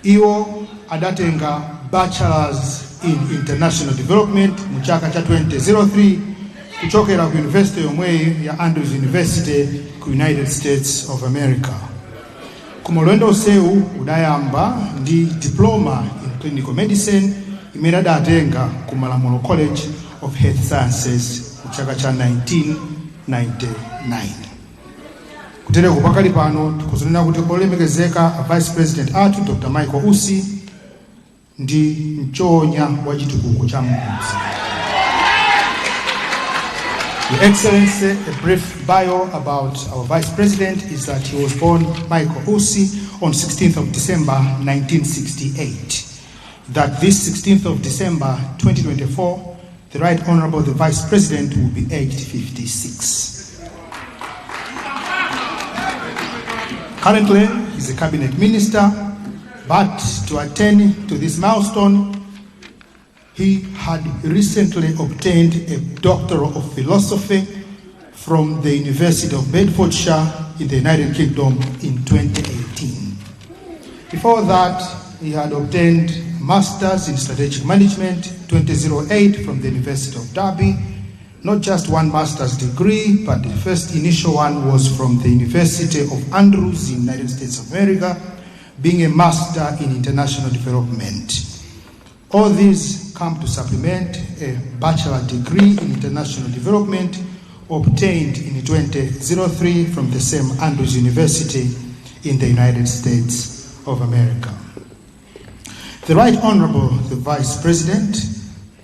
iwo adatenga Bachelors in International Development mu chaka cha 2003 kuchokera ku University yomweyi ya Andrews University ku United States of America. Koma ulendo usewu udayamba ndi Diploma in Clinical Medicine imene adatenga ku Malamulo College of Health Sciences mu chaka cha 1999. Kutereko pakali pano tikuzonena kuti olemekezeka a Vice President athu Dr. Michael Usi ndi mchonya wa chitukuko cha mudzi. Your Excellency, a brief bio about our Vice President is that he was born Michael Usi on 16th of December 1968. That this 16th of December 2024, the Right Honorable the Vice President will be aged 56. Currently, he's a cabinet minister, but to attain to this milestone, he had recently obtained a Doctor of Philosophy from the University of Bedfordshire in the United Kingdom in 2018. Before that, he had obtained a Master's in Strategic Management 2008 from the University of Derby. Not just one master's degree, but the first initial one was from the University of Andrews in the United States of America, being a master in international development. All these come to supplement a bachelor degree in international development obtained in 2003 from the same Andrews University in the United States of America. The Right Honorable, the Vice President,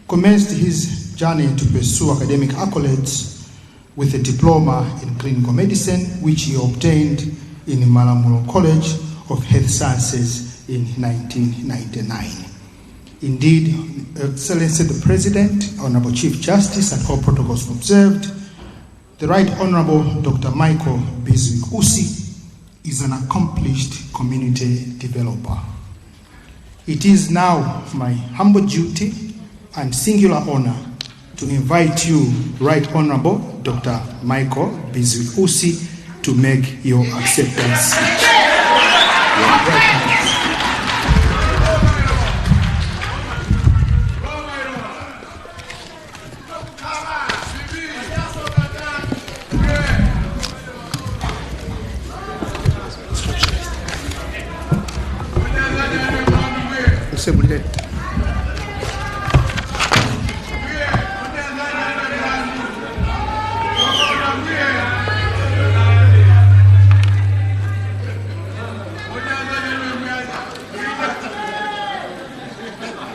commenced his journey to pursue academic accolades with a diploma in clinical medicine, which he obtained in Malamulo College of Health Sciences in 1999. Indeed, Excellency the President, Honorable Chief Justice, and all protocols observed, the Right Honorable Dr. Michael Bizwick Usi is an accomplished community developer. It is now my humble duty and singular honor to invite you, Right Honorable Dr. Michael Bizwick Usi, to make your acceptance speech.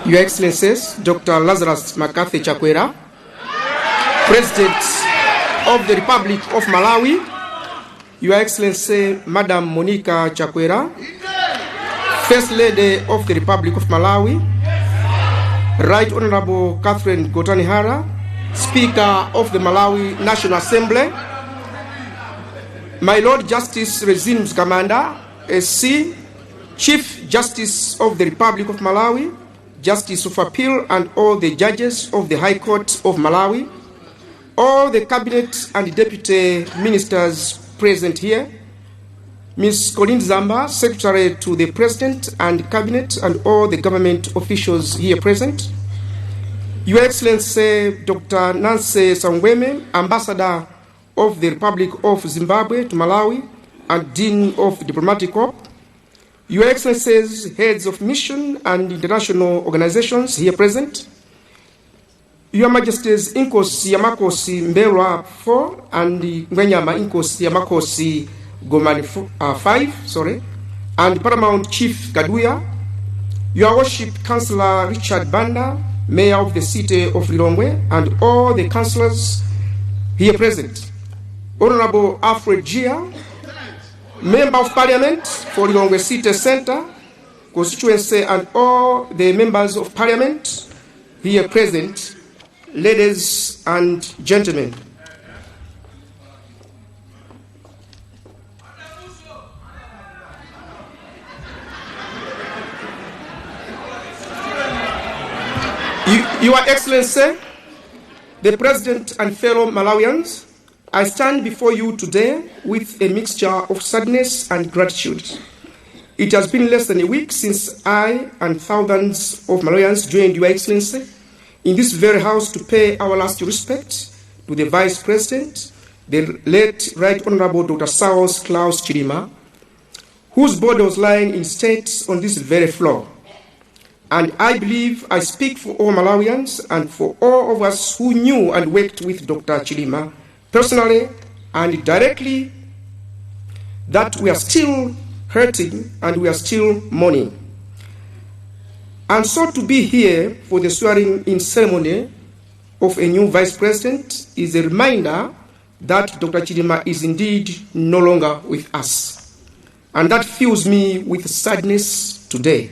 Your Excellencies, Dr. Lazarus McCarthy Chakwera, President of the Republic of Malawi, Your Excellency, Madam Monica Chakwera, First Lady of the Republic of Malawi, Right Honorable Catherine Gotani Hara, Speaker of the Malawi National Assembly, My Lord Justice Rizine Mzikamanda, SC, Chief Justice of the Republic of Malawi, Justice of Appeal and all the judges of the High Court of Malawi, all the cabinet and deputy ministers present here, Ms. Colleen Zamba, Secretary to the President and Cabinet, and all the government officials here present, Your Excellency Dr. Nancy Saungweme, Ambassador of the Republic of Zimbabwe to Malawi and Dean of Diplomatic Corps, Your Excellencies, heads of mission and international organizations here present, Your Majesties Inkosi Yamakosi Mbelwa 4 and Ngwenyama Inkosi Yamakosi Gomani 5, and Paramount Chief Kaduya, Your Worship Councillor Richard Banda, Mayor of the City of Lilongwe, and all the councillors here present, Honorable Alfred Gia, Member of Parliament for Lilongwe City Centre, constituency, and all the members of Parliament here present, ladies and gentlemen. Your Excellency, the President and fellow Malawians, I stand before you today with a mixture of sadness and gratitude. It has been less than a week since I and thousands of Malawians joined Your Excellency in this very house to pay our last respect to the Vice President, the late Right Honorable Dr. Saulos Klaus Chilima, whose body was lying in state on this very floor. And I believe I speak for all Malawians and for all of us who knew and worked with Dr. Chilima personally and directly, that we are still hurting and we are still mourning. And so to be here for the swearing-in ceremony of a new vice president is a reminder that Dr. Chilima is indeed no longer with us. And that fills me with sadness today.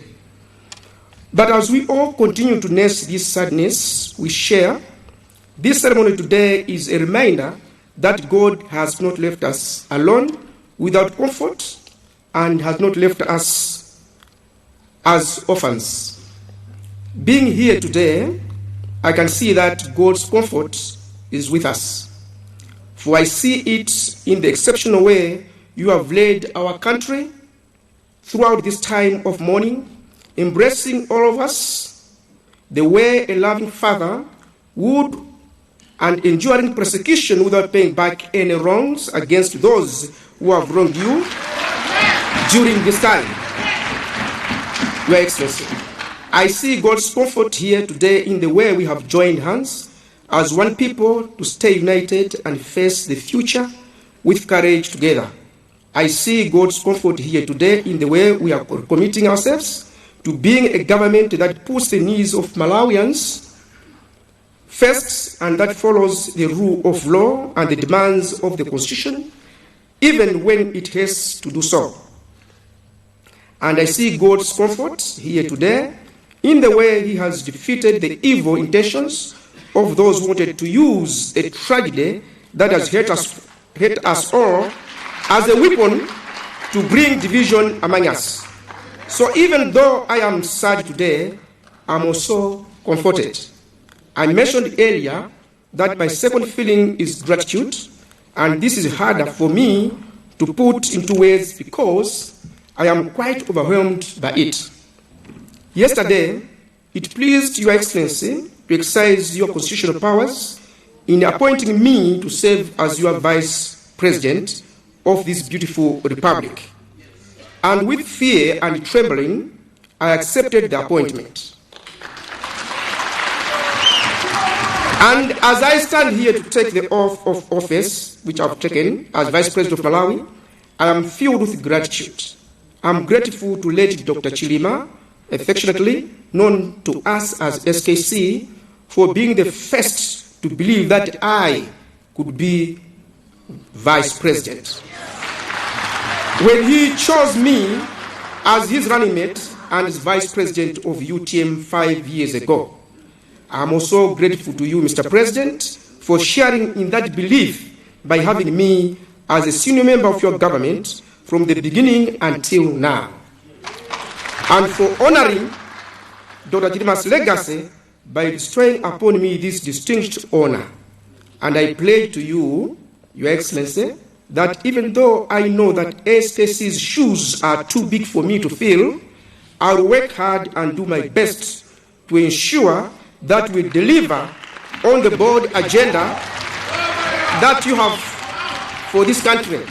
But as we all continue to nurse this sadness we share, this ceremony today is a reminder that God has not left us alone without comfort and has not left us as orphans. Being here today, I can see that God's comfort is with us. For I see it in the exceptional way you have led our country throughout this time of mourning, embracing all of us the way a loving father would, and enduring persecution without paying back any wrongs against those who have wronged you during this time. Your Excellency, I see God's comfort here today in the way we have joined hands as one people to stay united and face the future with courage together. I see God's comfort here today in the way we are committing ourselves to being a government that puts the needs of Malawians first and that follows the rule of law and the demands of the Constitution, even when it has to do so. And I see God's comfort here today in the way He has defeated the evil intentions of those who wanted to use a tragedy that has hurt us all as a weapon to bring division among us. So even though I am sad today, I'm also comforted. I mentioned earlier that my second feeling is gratitude, and this is harder for me to put into words because I am quite overwhelmed by it. Yesterday, it pleased Your Excellency to exercise your constitutional powers in appointing me to serve as your Vice President of this beautiful republic. And with fear and trembling, I accepted the appointment. And as I stand here to take the oath of office, which I've taken as Vice President of Malawi, I am filled with gratitude. I'm grateful to late Dr. Chilima, affectionately known to us as SKC, for being the first to believe that I could be Vice President. When he chose me as his running mate and as Vice President of UTM 5 years ago. I'm also grateful to you, Mr. President, for sharing in that belief by having me as a senior member of your government from the beginning until now, and for honoring Dr. Chilima's legacy by bestowing upon me this distinguished honor. And I pledge to you, Your Excellency, that even though I know that SKC's shoes are too big for me to fill, I'll work hard and do my best to ensure that we deliver on the bold agenda that you have for this country.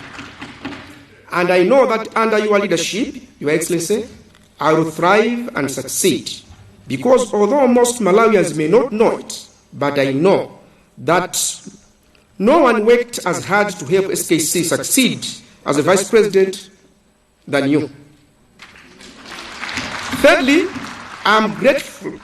And I know that under your leadership, Your Excellency, I will thrive and succeed. Because although most Malawians may not know it, but I know that no one worked as hard to help SKC succeed as a vice president than you. Thirdly, I am grateful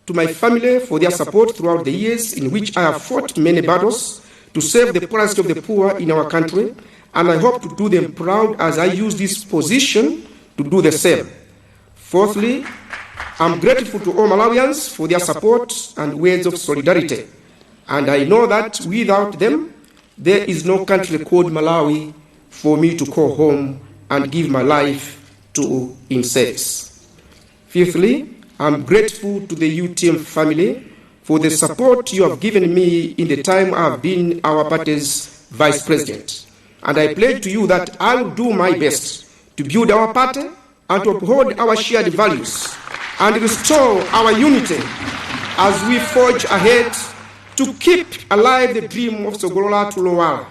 to my family for their support throughout the years in which I have fought many battles to save the poorest of the poor in our country, and I hope to do them proud as I use this position to do the same. Fourthly, I'm grateful to all Malawians for their support and words of solidarity. And I know that without them, there is no country called Malawi for me to call home and give my life to in service. Fifthly, I'm grateful to the UTM family for the support you have given me in the time I have been our party's vice president. And I pledge to you that I will do my best to build our party and to uphold our shared values and restore our unity as we forge ahead to keep alive the dream of Tsogolo Lathu Lowala.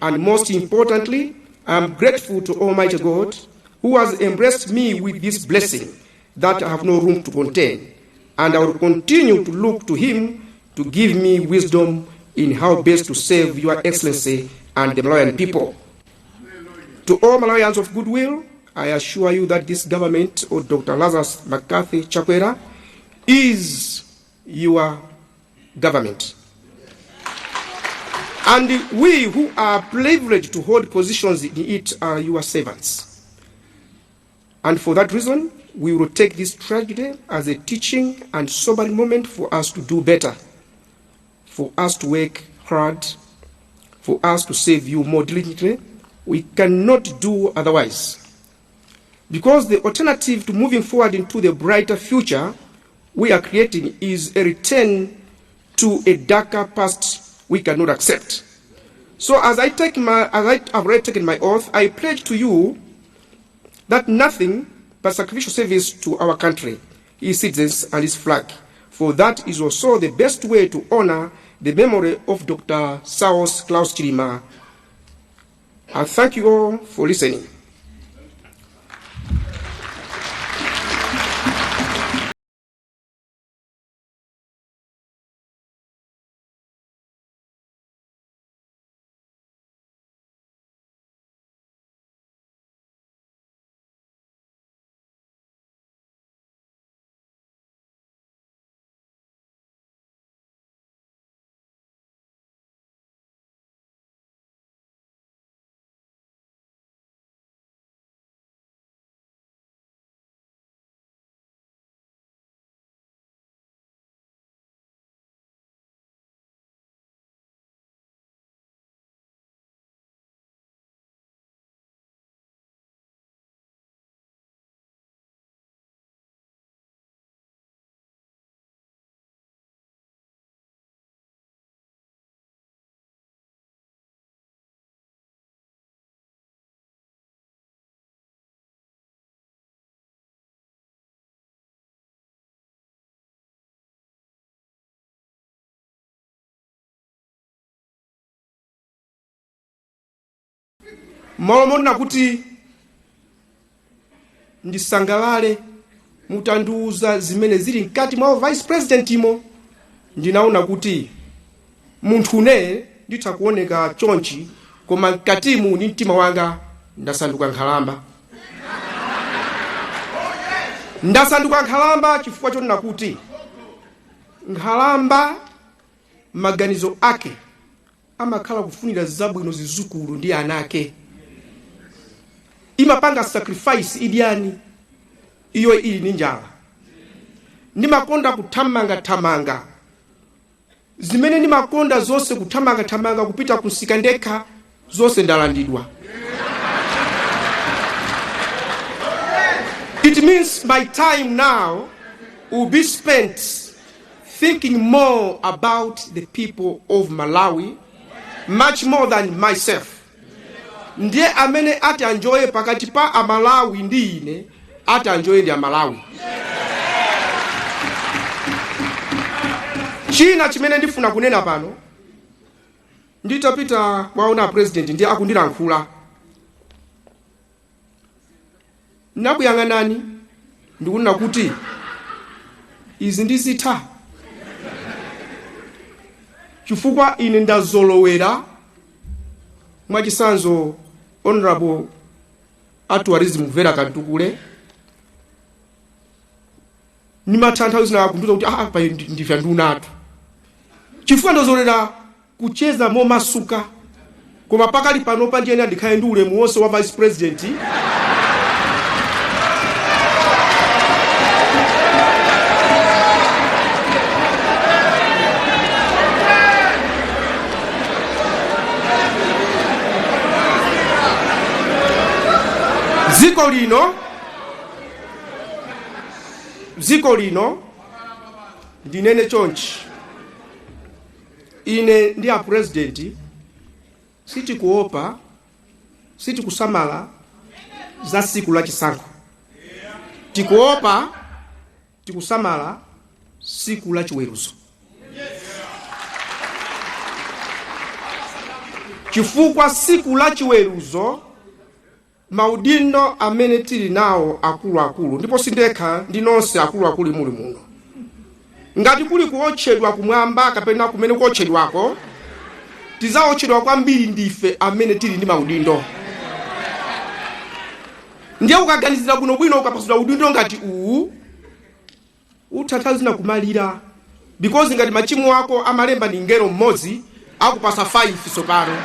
And most importantly, I am grateful to Almighty God, who has embraced me with this blessing that I have no room to contain. And I will continue to look to Him to give me wisdom in how best to serve Your Excellency and the Malawian people. To all Malawians of goodwill, I assure you that this government of Dr. Lazarus McCarthy Chakwera is your government. And we who are privileged to hold positions in it are your servants. And for that reason, we will take this tragedy as a teaching and sobering moment for us to do better, for us to work hard, for us to serve you more diligently. We cannot do otherwise. Because the alternative to moving forward into the brighter future we are creating is a return to a darker past we cannot accept. So as I have already taken my oath, I pledge to you that nothing but sacrificial service to our country, its citizens and its flag, for that is also the best way to honor the memory of Dr. Saulos Klaus Chilima. I thank you all for listening. Malo monena kuti ndisangalale mutandiuza zimene zili mkati mwa vice president imo, ndinaona kuti munthu une nditha kuoneka chonchi, koma mkatimu ndi mtima wanga ndasanduka nkhalamba. Ndasanduka nkhalamba chifukwa chonena kuti nkhalamba maganizo ake amakhala kufunira zabwino zizukulu ndi ana ake, imapanga sacrifice idyani iyo ili ni njala. Ndimakonda kuthamanga-thamanga, zimene ndimakonda zonse kuthamanga-thamanga kupita kusika ndekha, zonse ndalandidwa. It means my time now will be spent thinking more about the people of Malawi, much more than myself. Ndiye amene ati anjoye pakati pa Amalawi ndi ine, ati anjoye ndi Amalawi. China chimene ndifuna kunena pano, nditapita kwaona president ndiye akundilankhula, nakuyang'anani ndikunena kuti izi ndizitha, chifukwa ine ndazolowera. Mwachisanzo, Honorable a Tourism Vera Kantukule, ndimatha nthawi zina kundiuza kuti ah, pa ndife ndunatu, chifukwa ndazolowera kucheza momasuka. Koma pakali panopa ndiyene ndikhale ndi ulemu wonse wa vice president. Dziko lino ndinene chonchi, ine ndi a president sitikuopa, sitikusamala za siku la chisankho. Tikuopa, tikusamala siku la chiweruzo, chifukwa siku la chiweruzo maudindo amene tili nawo akuluakulu, ndipo sindekha, ndi nonse akuluakulu muli muno, ngati kuli kuotchedwa kumwamba kapena kumene kuotchedwako, tizaotchedwa kwambiri ndife amene tili ndi maudindo. Ndiye ukaganizira bwinobwino, ukapasidwa udindo ngati uwu, utha nthawi zina kumalira, because ngati machimo ako amalemba ndi ngelo mmodzi, akupasa 5 sopano.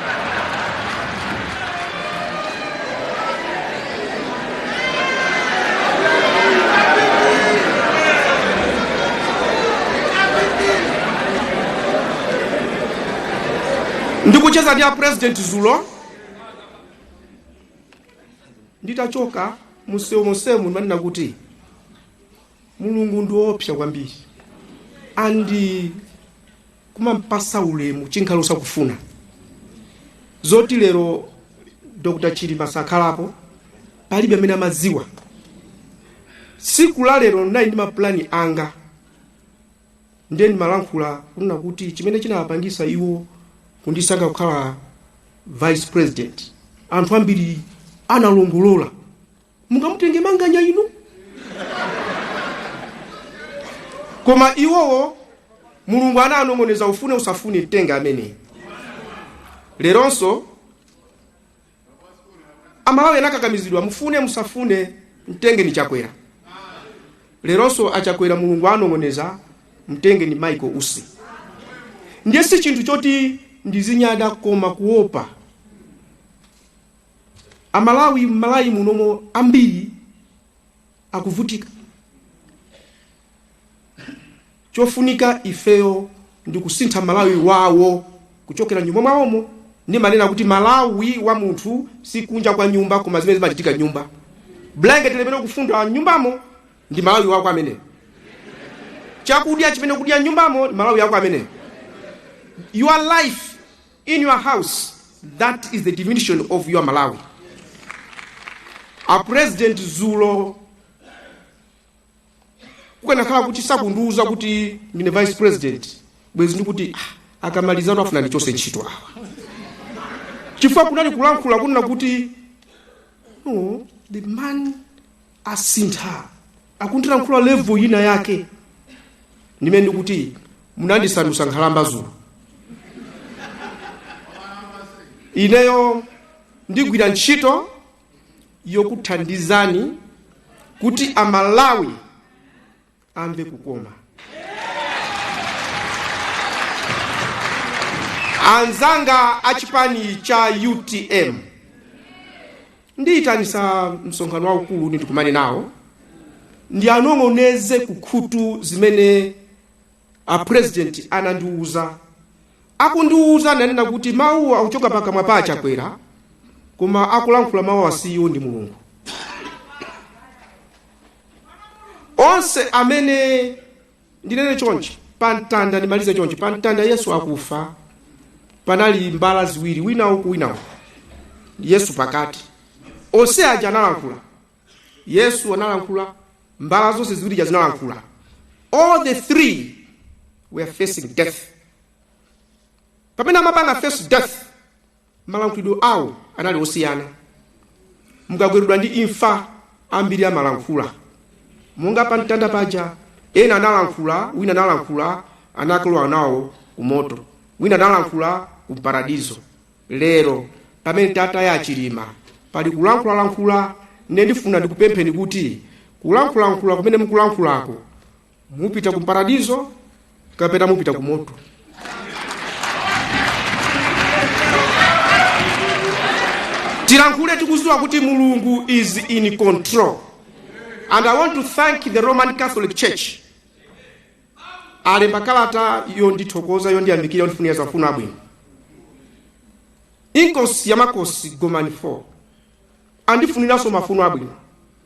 Ndikucheza ndi a president zulo, nditachoka munsewu monsemu, ndimanena kuti Mulungu ndi woopsa kwambiri and kumampasa ulemu chinkhalo usakufuna. Zoti lero Dr Chilima sakhalapo, palibe amene amadziwa. Tsiku la lero ndinali ndi mapulani anga, ndiye ndimalankhula kunena kuti chimene chinapangisa iwo kundisankha kukhala vice president, anthu ambiri analongolola, "Mungamutenge Manganya inu?" Koma iwowo Mulungu ananong'oneza, "Ufune usafune, mtenga ameneyi." Leronso Amalawi anakakamizidwa, "Mufune musafune, mtenge ni Chakwera." Leronso aChakwera Mulungu anong'oneza, "Mtenge ni Michael Usi." Ndiye si chinthu choti ndizinyada, koma kuopa Amalawi. Mmalawi munomo ambiri akuvutika. Chofunika ifeyo ndi kusintha Malawi wawo kuchokera nyumba mwawomo. Ndimanena kuti Malawi wa munthu si kunja kwa nyumba, koma zimene zimachitika nyumba. Blanket limene ukufunda nyumbamo ndi Malawi wako ameneyo. Chakudya chimene kudya nyumbamo ndi Malawi wako ameneyo. Your life in your house, that is the definition of your Malawi. A President zulo kukanakhala kuti sakundiuza kuti ndine vice president, bwezi ndikuti, "Ah, akamalizano afuna ndichose ntchito awa," chifukwa kunali kulankhula kunena kuti, "No, the man asintha, akundilankhula level ina yake." Ndimene ndikuti munandisandusa nkhalamba zulo. Ineyo ndigwira ntchito yokuthandizani kuti Amalawi amve kukoma. Anzanga achipani cha UTM, ndiyitanisa msonkhano waukulu ndikumane nawo, ndi anong'oneze kukhutu zimene a President anandiuza. Akundiuza nanena kuti mawu akuchoka pakamwa pa Achakwera, koma akulankhula mawu asiyo ndi Mulungu. Onse amene ndinene chonchi, pamtanda, ndimalize chonchi, pamtanda Yesu akufa panali mbala ziwiri, wina uku, wina uku, Yesu pakati. Onse aja analankhula. Yesu analankhula, mbala zonse ziwiri zinalankhula. All the three were facing death. Pamene amapanga face death, malankhulidwe awo anali osiyana. Mukagweredwa ndi imfa, ambiri amalankhula. Monga pamtanda paja, ena analankhula, wina analankhula, anakalowa nawo kumoto, wina analankhula ku paradizo. Lero pamene tataya Achilima, pali kulankhulalankhula. Nne ndifuna ndikupempheni kuti kulankhulalankhula kumene mukulankhulako, mupita ku paradizo kapena mupita ku moto? Tilankhule tikudziwa kuti Mulungu is in control. And I want to thank the Roman Catholic Church. Alemba kalata yondithokoza, yondiyamikira, yondifunira zafuno abwino. Inkosi ya Makosi Gomani 4 andifuniranso mafuno abwino.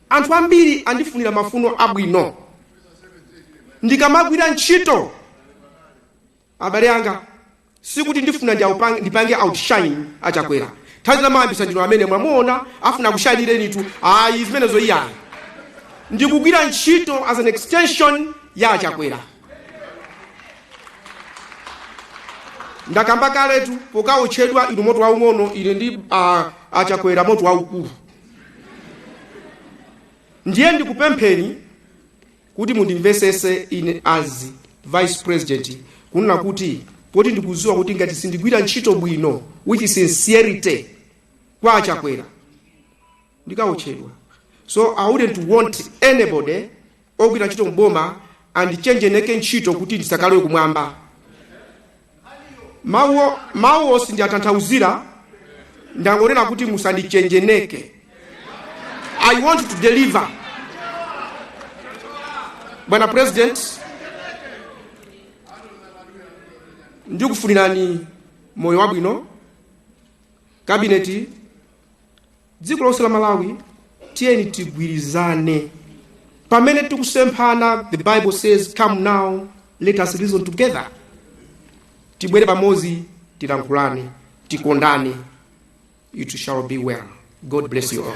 Anthu ambiri andifunira mafuno abwino. Ndikamagwira ntchito, abale anga, sikuti ndifuna ndipange outshine Achakwera. Nthawi zina mayambisa ndino amene mwamuona afuna kushayinirenitu. Ayi, zimenezo iyayi. Ndikugwira ntchito as an extension ya Achakwera. Ndakamba kaletu, pokaotchedwa inu moto waung'ono, ine ndi Achakwera moto waukulu. Ndiye ndikupempheni kuti mundimvesese ine as vice president, kunena kuti poti ndikudziwa kuti ngati sindigwira ntchito bwino with sincerity kwa Achakwera, ndikaotchedwa. So I wouldn't want anybody ogwira ntchito mboma andichenjeneke ntchito kuti ndisakalowe kumwamba. Mawuwo sindiatanthauzira, ndangonena kuti musandichenjeneke. I want to deliver. Bwana President, ndikufunirani moyo wabwino, kabineti, dziko lonse la Malawi. Tiyeni tigwirizane pamene tikusemphana. The Bible says, "Come now, let us reason together." Tibwere pamodzi, tilankhulane, tikondane. It shall be well. God bless you all.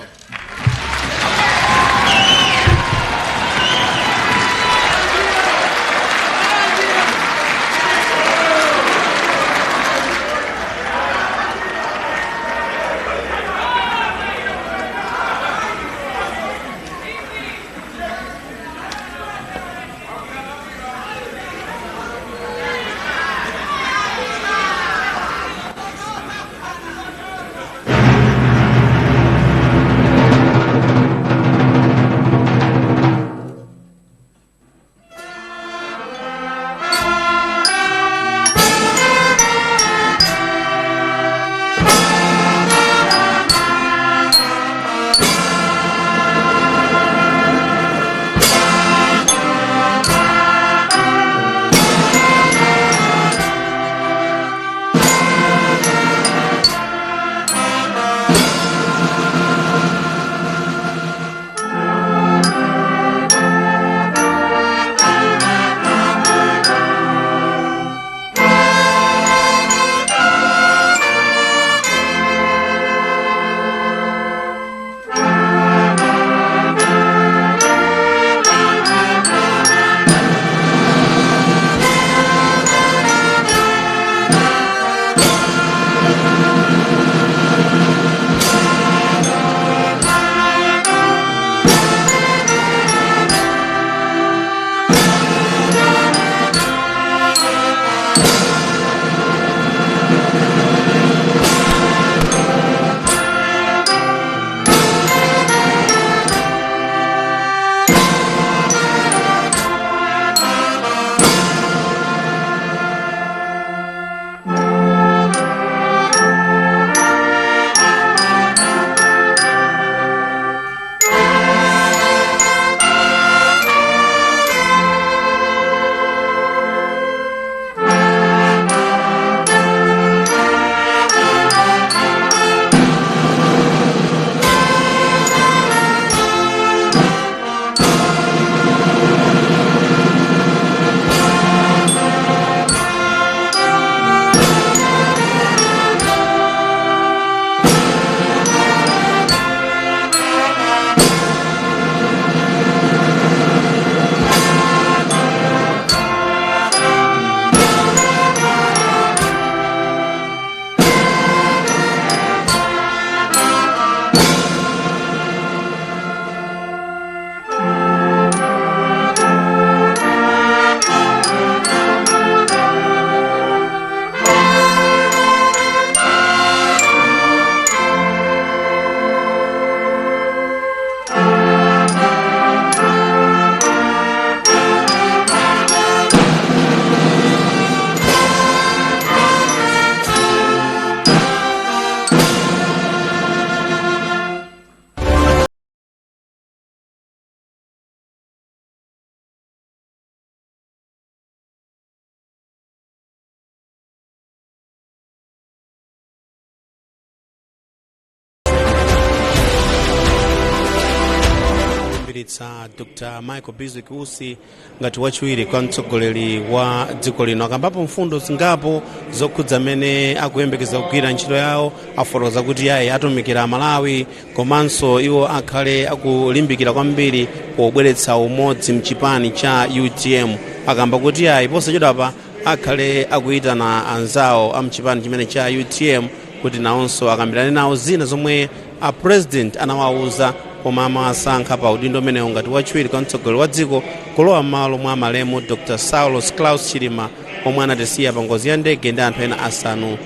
Kulumbiritsa Dr Michael Bizwick Usi ngati wachiwiri kwa mtsogoleri wa dziko lino. Akambapo mfundo zingapo zokhudza amene akuyembekeza kugwira ntchito yawo. Afotokoza kuti yayi atumikira Malawi, komanso iwo akhale akulimbikira kwambiri pobweretsa umodzi mchipani cha UTM. Akamba kuti yayi posachedwapa akhale akuyitana anzawo a mchipani chimene cha UTM kuti nawonso akambirane nawo zina zomwe a president anawawuza koma amasankha pa udindo umenewu ngati wachiwiri kwa mtsogoleri wa dziko, kulowa m'malo mwa malemu Dr Saulos Klaus Chilima omwe anatisiya pa ngozi ya ndege ndi anthu ena 8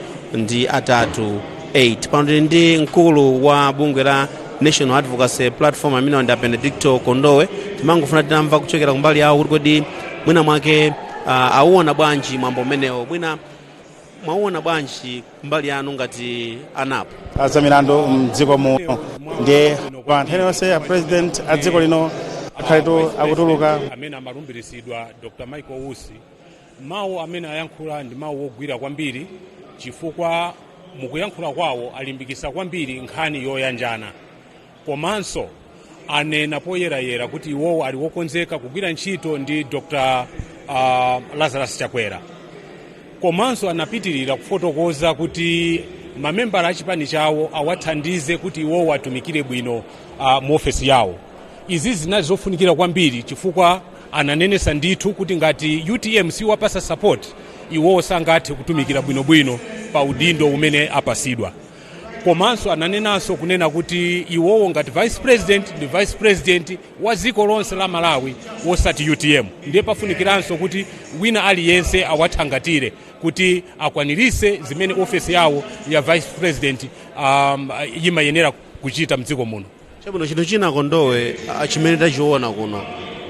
8. Pano tili ndi mkulu wa bungwe la National Advocacy Platform amene ndi Benedicto Kondowe. Timangofuna tinamva kuchokera kumbali yawo kuti kodi mwina mwake auona bwanji mwambo umenewo, mwina mwauona bwanji kumbali yanu ngati anapo azamilandu mdziko muno. Ndiye pa nthene yonse a president a dziko lino akhaletu akutuluka. Amene amalumbiritsidwa Dr Michael Usi, mawu amene ayankhula ndi mawu wogwira kwambiri, chifukwa mukuyankhula kwawo alimbikitsa kwambiri nkhani yoyanjana, komanso anena poyerayera kuti iwowo ali wokonzeka kugwira ntchito ndi Dr Lazarus Chakwera. Komanso anapitirira kufotokoza kuti Mamembala a chipani chawo awathandize kuti iwowo atumikire bwino mu ofesi yawo. Izi zinali zofunikira kwambiri chifukwa ananenesa ndithu kuti ngati UTM siwapasa support, iwowo sangathe kutumikira bwinobwino pa udindo umene apasidwa. Komanso ananenanso kunena kuti iwowo ngati vice president ndi vice president wa dziko lonse la Malawi, wosati UTM. Ndiye pafunikiranso kuti wina aliyense awathangatire kuti akwanirise zimene ofesi yawo ya vice president imayenera kuchita mdziko muno. Chabwino, chinthu china, Kondowe, chimene tachiona kuno,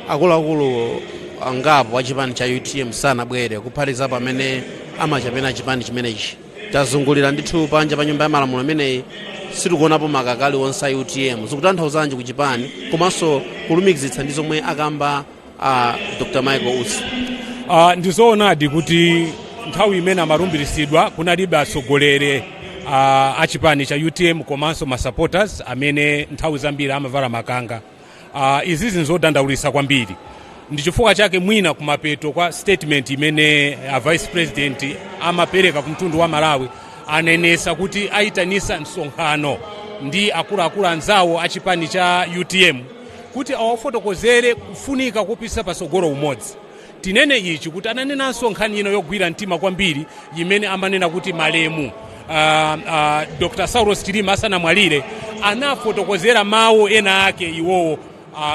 akuluakulu angapo a chipani cha UTM sanabwere, kuphatikizapo amene amachapena chipani chimenechi. Tazungulira ndithu panja pa Nyumba ya Malamulo imeneyi, sitikuonapo makaka aliwonse a UTM. Zikutanthauzanji ku chipani komanso kulumikizitsa ndi zomwe akamba a Dr Michael Usi? Ndizoonadi kuti nthawi imene amalumbiritsidwa kunalibe atsogoleri a chipani cha UTM komanso ma supporters amene nthawi zambiri amavala makanga. Izizi nzodandaulitsa kwambiri. Ndi chifukwa chake mwina kumapeto kwa statement imene a vice president amapereka ku mtundu wa Malawi, anenesa kuti ayitanisa msonkhano ndi akuluakulu anzawo a chipani cha UTM kuti awafotokozere kufunika kupititsa patsogolo umodzi. Tinene ichi kuti ananenanso nkhani ino yogwira mtima kwambiri imene amanena kuti malemu Dr Saulos Chilima asanamwalire anafotokozera mawu ena ake iwowo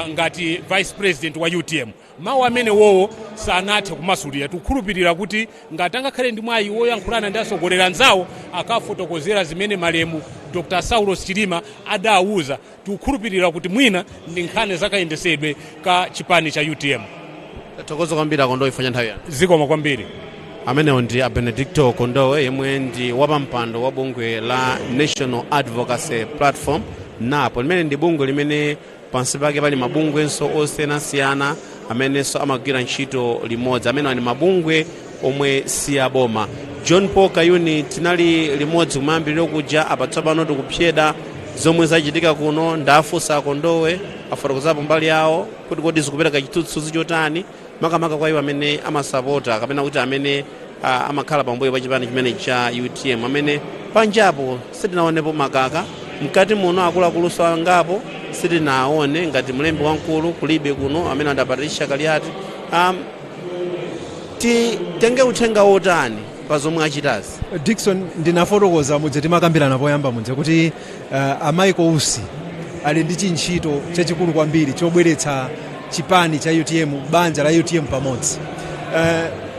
ngati vice president wa UTM. Mawu amene wowo sanathe kumasulira. Tikukhulupirira kuti ngati angakhale ndi mwayi woyankhulana ndi atsogoleri anzawo, akafotokozera zimene malemu Dr Saulos Chilima adawuza. Tikukhulupirira kuti mwina ndi nkhani zakayendesedwe ka chipani cha UTM. Tathokoza kwambiri, Akondowe, ifanya nthawi yanu. Zikoma kwambiri. Amenewo ndi a Benedicto Kondowe, yemwe ndi wapampando wa bungwe la National Advocacy Platform, NAPO, limene ndi bungwe limene pansi pake pali mabungwenso osiyanasiyana amenenso amagwira ntchito limodzi, amene ndi mabungwe omwe si aboma. John Paul Kayuni, tinali limodzi kumayambiriro kuja, apa tsopano tikupyeda zomwe zachitika kuno. Ndafunsa Akondowe, afotokozapo mbali yawo kuti kodi zikupereka chithunzithunzi chotani, makamaka kwa iwo amene amasapota kapena kuti amene amakhala pambuyo pa chipani chimene cha UTM, amene panjapo sitinaonepo makaka, mkati muno akuluakuluso angapo sitinaone, ngati mlembi wamkulu kulibe kuno amene a Patricia Kaliati. Titenge uthenga wotani pa zomwe achitazi? Dickson, ndinafotokoza mudze timakambirana poyamba mudze kuti a Michael Usi ali ndi chintchito chachikulu kwambiri chobweretsa chipani cha UTM, banja la UTM pamodzi.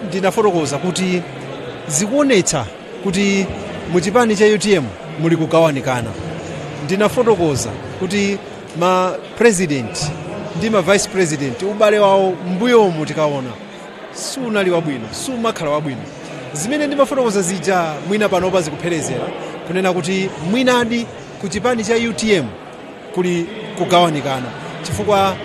Ndinafotokoza kuti zikuonetsa kuti mu chipani cha UTM muli kugawanikana. Ndinafotokoza kuti ma president ndi ma vice president, ubale wawo mbuyomu tikaona sunali wabwino, sumakhala wabwino. Zimene ndimafotokoza zija mwina panopa zikupherezera kunena kuti mwinadi ku chipani cha UTM kuli kugawanikana, chifukwa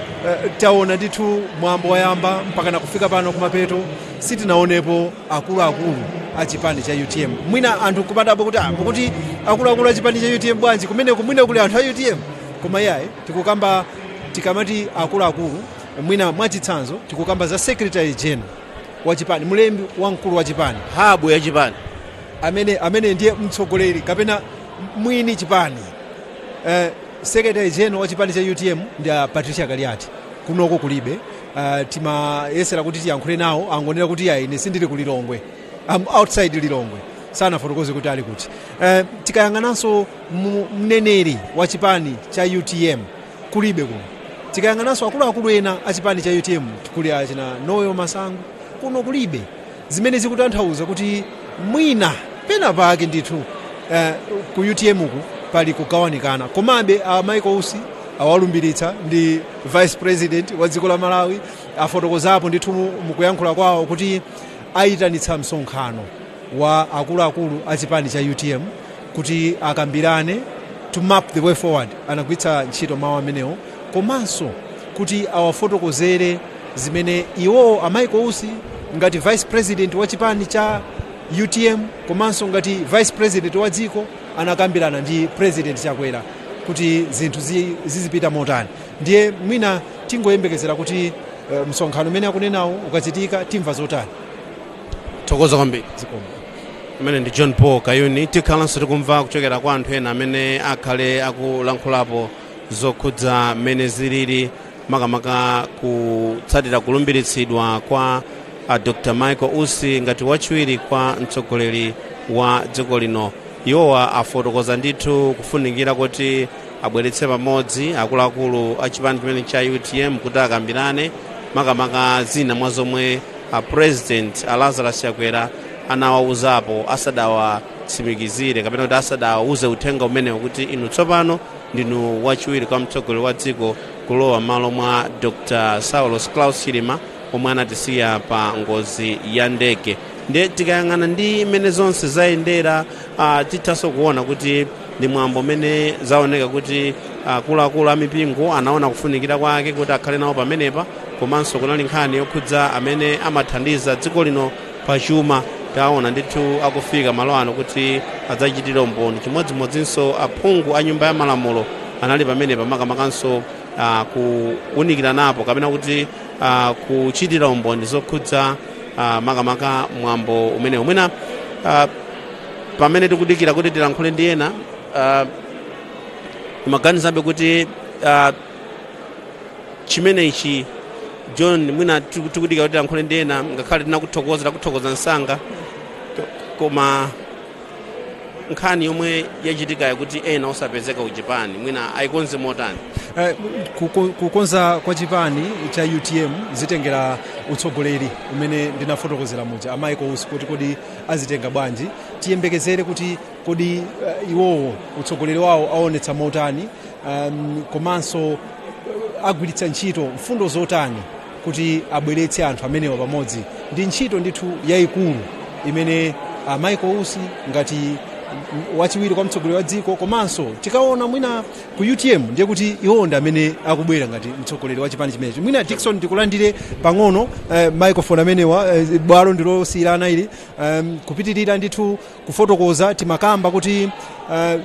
taona ndithu mwambo wayamba mpaka nakufika pano kumapeto, sitinaonepo akuluakulu a chipani cha UTM. Mwina anthu kumadabwa kuti mukuti akuluakulu a chipani cha UTM bwanji, kumeneko mwina kuli anthu a UTM? Koma iyayi, tikukamba, tikamati akuluakulu, mwina mwachitsanzo tikukamba za secretary general wa chipani, mlembi wamkulu wa chipani, habu ya chipani, amene ndiye mtsogoleri kapena mwini chipani. Secretary general wa chipani cha UTM ndi a Patricia Kaliati, kunoko kulibe. Timayesera kuti tiyankhule nawo, angonena kuti ayi, ine sindili ku Lilongwe, I'm outside Lilongwe. Sanafotokoze kuti ali kuti. Tikayang'ananso mneneri wa chipani cha UTM kulibe kuno. Tikayang'ananso akuluakulu ena a chipani cha UTM, kuli achina Noyo Masango, kuno kulibe, zimene zikutanthauza kuti mwina pena pake ndithu ku UTM ku pali kugawanikana. Komabe a Michael Usi awalumbiritsa ndi vice president wa dziko la Malawi. Afotokozapo ndithu mukuyankhula kwawo kuti ayitanitsa msonkhano wa akuluakulu a chipani cha UTM kuti akambirane to map the way forward, anagwiritsa ntchito mawu amenewo, komanso kuti awafotokozere zimene iwowo a Michael Usi ngati vice president wa chipani cha UTM komanso ngati vice president wa dziko anakambirana ndi President Chakwera kuti zinthu zizipita motani. Ndiye mwina tingoyembekezera kuti msonkhano umene akunenawo ukachitika timva zotani. Thokoza kwambiri. Zikomo. Amene ndi John Paul Kayuni. Tikhalanso tikumva kuchokera kwa anthu ena amene akhale akulankhulapo zokhudza mmene zilili, makamaka kutsatira kulumbiritsidwa kwa Dr Michael Usi ngati wachiwiri kwa mtsogoleri wa dziko lino. Iwowa afotokoza ndithu kufunikira kuti abweretse pamodzi akuluakulu a chipani chimene cha UTM kuti akambirane, makamaka zina mwa zomwe a President a Lazarus Chakwera anawawuzapo asadawatsimikizire kapena kuti asadawauze uthenga umenewo kuti inu tsopano ndinu wachiwiri kwa mtsogoleri wa dziko, kulowa m'malo mwa Dr Saulos Klaus Chilima omwe anatisiya pa ngozi ya ndege. Ndiye tikayang'ana ndi mmene zonse zayendera, tithanso kuona kuti ndi mwambo umene zaoneka kuti akuluakulu a mipingo anaona kufunikira kwake kuti akhale nawo pamenepa, komanso kunali nkhani yokhudza amene amathandiza dziko lino pachuma. Taona ndithu akufika malo ano kuti adzachitire umboni. Chimodzimodzinso aphungu a nyumba ya malamulo anali pamenepa, makamakanso kuwunikira napo kapena kuti kuchitira umboni zokhudza makamaka mwambo umenewu. Mwina pamene tikudikira kuti tilankhule ndi ena, timaganizabe kuti chimenechi, John, mwina tikudikira kuti tilankhule ndi ena, ngakhale tinakuthokoza, takuthokoza msanga, koma nkhani yomwe yachitikayo kuti ena osapezeka kuchipani, mwina ayikonze motani? Kukonza kwa chipani cha UTM zitengera utsogoleri umene ndinafotokozera muja, a Michael Usi, kuti kodi azitenga bwanji. Tiyembekezere kuti kodi iwowo utsogoleri wawo aonetsa motani, komanso agwiritsa ntchito mfundo zotani kuti abweretse anthu amenewa pamodzi. Ndi ntchito ndithu yayikulu imene Michael Usi ngati wachiwiri kwa mtsogoleri wa dziko, komanso tikaona mwina ku UTM ndiye kuti iwowo ndi amene akubwera ngati mtsogoleri wa chipani chimenechi. Mwina Dickson, ndikulandire pang'ono microphone amenewa. Bwalo ndilosiyirana ili. Kupitirira ndithu kufotokoza, timakamba kuti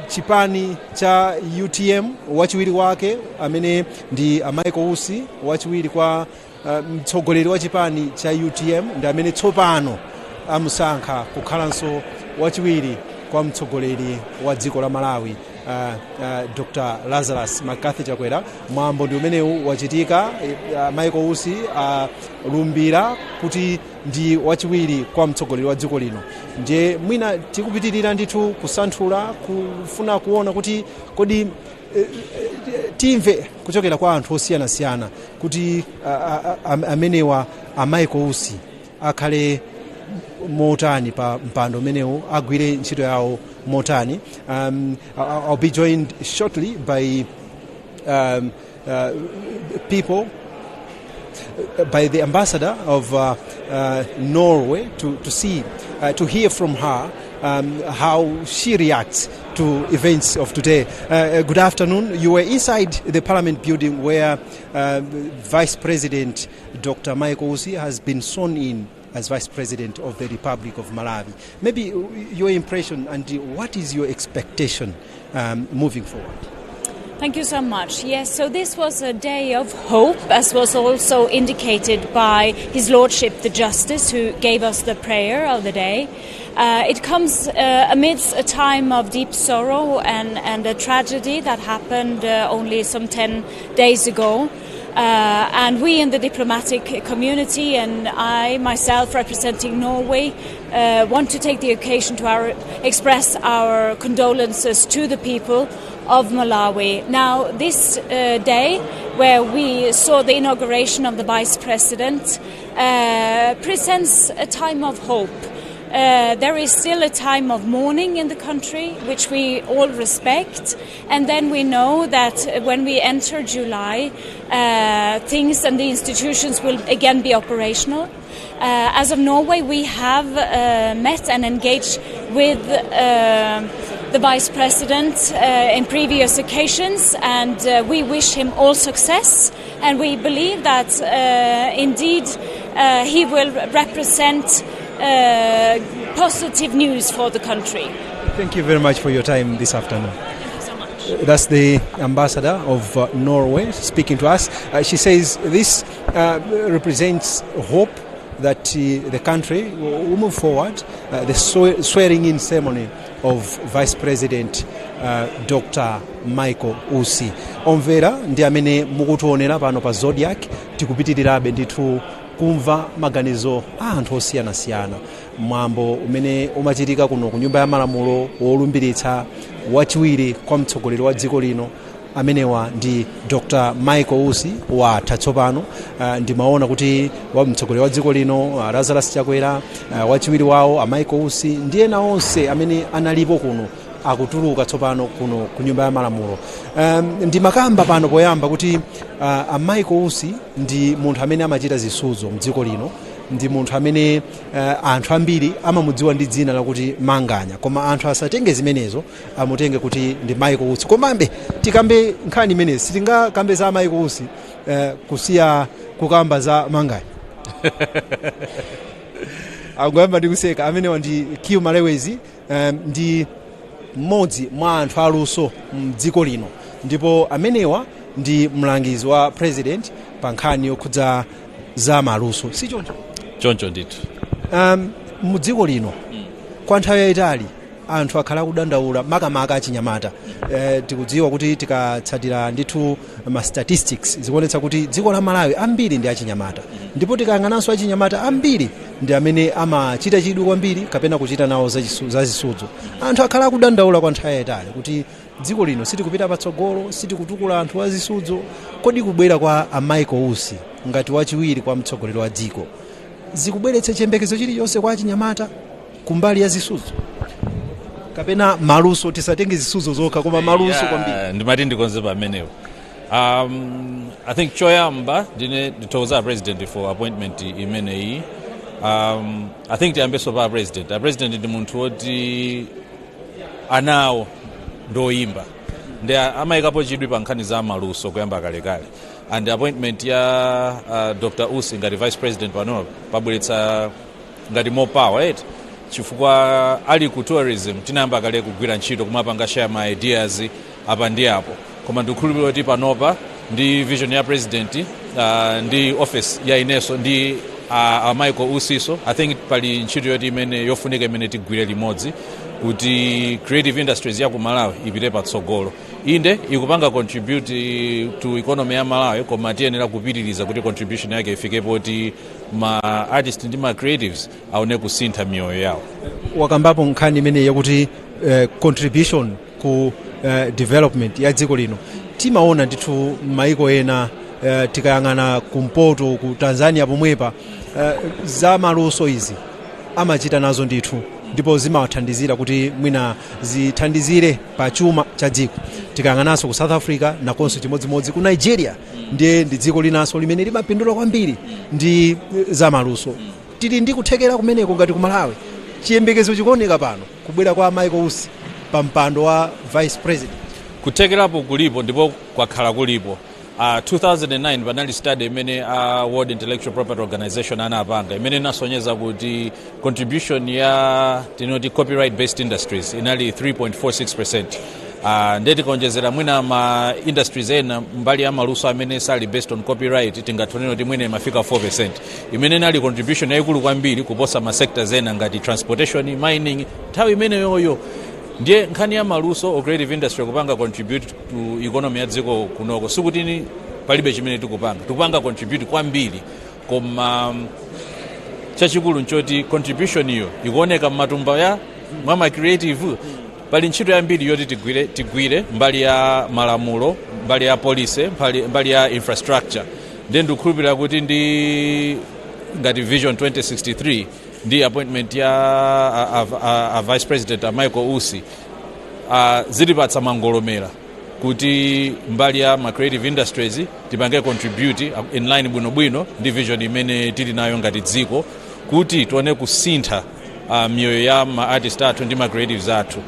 chipani cha UTM, wachiwiri wake amene ndi a Michael Usi, wachiwiri kwa mtsogoleri wa chipani cha UTM, ndi amene tsopano amusankha kukhalanso wachiwiri kwa mtsogoleri wa dziko la Malawi, Dr Lazarus McCarthy Chakwera. Mwambo ndi umenewu wachitika. Michael Usi alumbira kuti ndi wachiwiri kwa mtsogoleri wa dziko lino. Ndiye mwina tikupitirira ndithu kusanthula, kufuna kuona kuti kodi timve kuchokera kwa anthu osiyanasiyana kuti amenewa a Michael Usi akhale motani pa mpando umenewu, agwire ntchito yawo motani. I'll be joined shortly by people, by the ambassador of Norway to see, to hear from her how she reacts to events of today. Good afternoon. You were inside the parliament building where Vice President Dr. Michael Usi has been sworn in as Vice President of the Republic of Malawi. Maybe your impression and what is your expectation moving forward? Thank you so much. Yes, so this was a day of hope, as was also indicated by His Lordship the Justice, who gave us the prayer of the day. It comes amidst a time of deep sorrow and a tragedy that happened only some 10 days ago. And we in the diplomatic community, and I myself representing Norway, want to take the occasion to express our condolences to the people of Malawi. Now, this day, where we saw the inauguration of the Vice President, presents a time of hope. There is still a time of mourning in the country, which we all respect. And then we know that when we enter July, things and the institutions will again be operational. As of Norway, we have met and engaged with the Vice President in previous occasions, and we wish him all success. And we believe that indeed he will represent positive news for the country. Thank you very much for your time this afternoon. Thank you so much. That's the ambassador of Norway speaking to us. She says this represents hope. that the country will move forward, the swearing in ceremony of Vice President Dr. Michael Usi. Omvera ndi amene mukutionera pano pa Zodiak, tikupitirirabe ndithu kumva maganizo a anthu osiyanasiyana, mwambo umene umachitika kuno ku Nyumba ya Malamulo wolumbiritsa wachiwiri kwa mtsogoleri wa dziko lino, amenewa ndi Dr. Michael Usi, watha tsopano. Ndimaona kuti wa mtsogoleri wa dziko lino, Lazarus Chakwera, wachiwiri wawo a Michael Usi ndi ena onse amene analipo kuno akutuluka tsopano kuno ku Nyumba ya Malamulo. Ndimakamba pano poyamba kuti a Michael Usi ndi munthu amene amachita zisudzo mdziko lino, ndi munthu amene anthu ambiri amamudziwa ndi dzina lakuti Manganya, koma anthu asatenge zimenezo, amutenge kuti ndi Michael Usi. Komabe tikambe nkhani imenezi, sitingakambe za Michael Usi kusiya kukamba za Manganya. Akuyamba ndi kuseka. Amenewa ndi Q Malewezi, ndi mmodzi mwa anthu aluso mdziko lino, ndipo amenewa ndi mlangizi wa president pa nkhani yokhudza za maluso, si choncho? Choncho ndithu. Mudziko lino kwa nthawi yayitali anthu akhala akudandaula, makamaka achinyamata. Tikudziwa kuti tikatsatira ndithu ma statistics, zikuonetsa kuti dziko la Malawi ambiri ndi achinyamata, ndipo tikayang'ananso achinyamata ambiri ndi amene amachita chidwi kwambiri kapena kuchita nawo zazisudzo. Anthu akhala akudandaula kwa nthawi yayitali kuti dziko lino sitikupita patsogolo, sitikutukula anthu azisudzo. Kodi kubwera kwa a Michael Usi ngati wachiwiri kwa mtsogoleri wa dziko zikubweretsa chiyembekezo chilichonse kwa achinyamata kumbali ya zisudzo kapena maluso? Tisatenge zisudzo zokha, koma maluso kwambiri. Ndimati ndikonze pamenepo. I think choyamba ndine ndithokoza president for appointment imeneyi. I think tiyambeso pa president. A president ndi munthu woti anawo ndoyimba, ndi amayikapo chidwi pa nkhani za maluso kuyamba kalekale, and appointment ya Dr. Usi ngati vice president pano pabweretsa ngati more power, right? Chifukwa ali ku tourism tinayamba kale kugwira ntchito, kumapanga share ma ideas apa ndi apo, koma ndikukhulupirira kuti panopa ndi vision ya president, ndi office ya ineso ndi Michael Usiso, I think pali ntchito yoti imene yofunika imene tigwire limodzi kuti creative industries ya ku Malawi ipite patsogolo. Inde, ikupanga contribute to economy ya Malawi, koma tiyenera kupitiriza kuti contribution yake ifike poti ma artist ndi ma creatives aone kusintha miyoyo yawo. Wakambapo nkhani imeneyi yakuti contribution ku development ya dziko lino. Timaona ndithu maiko ena, tikayang'ana kumpoto ku Tanzania pomwepa, za maluso izi amachita nazo ndithu, ndipo zimawathandizira kuti mwina zithandizire pa chuma cha dziko. Tikayang'ananso ku South Africa nakonso chimodzimodzi, ku Nigeria ndiye ndi dziko linanso limene limapindula kwambiri ndi za maluso. Tili ndi kuthekera kumeneko ngati ku Malawi? Chiyembekezo chikuoneka pano kubwera kwa Michael Usi pa mpando wa vice president? Kuthekerapo kulipo ndipo kwakhala kulipo. 2009 panali study imene World Intellectual Property Organization anapanga imene inasonyeza kuti contribution ya tinoti copyright based industries inali 3.46%. Ndiye tikaonjezera mwina ma industries ena mbali ya maluso amene sali based on copyright, tingathonera kuti mwina imafika 4%, imene inali contribution yayikulu kwambiri kuposa ma sectors ena ngati transportation, mining nthawi imeneyoyo. Ndiye nkhani ya maluso o creative industry kupanga contribute to economy ya dziko kunoko, sikuti palibe chimene tikupanga, tikupanga contribute kwambiri, koma chachikulu nchoti contribution iyo ikuoneka mmatumba ya mwa ma creative. Pali ntchito yambiri yoti tigwire mbali ya malamulo, mbali ya policy, mbali ya infrastructure. Ndiye ndikukhulupirira kuti ndi ngati Vision 2063 ndi appointment ya a vice president a Michael Usi, zitipatsa mangolomera kuti mbali ya ma creative industries tipange contribute in line bwinobwino ndi vision imene tili nayo ngati dziko, kuti tione kusintha miyoyo ya ma artist athu ndi ma creatives athu.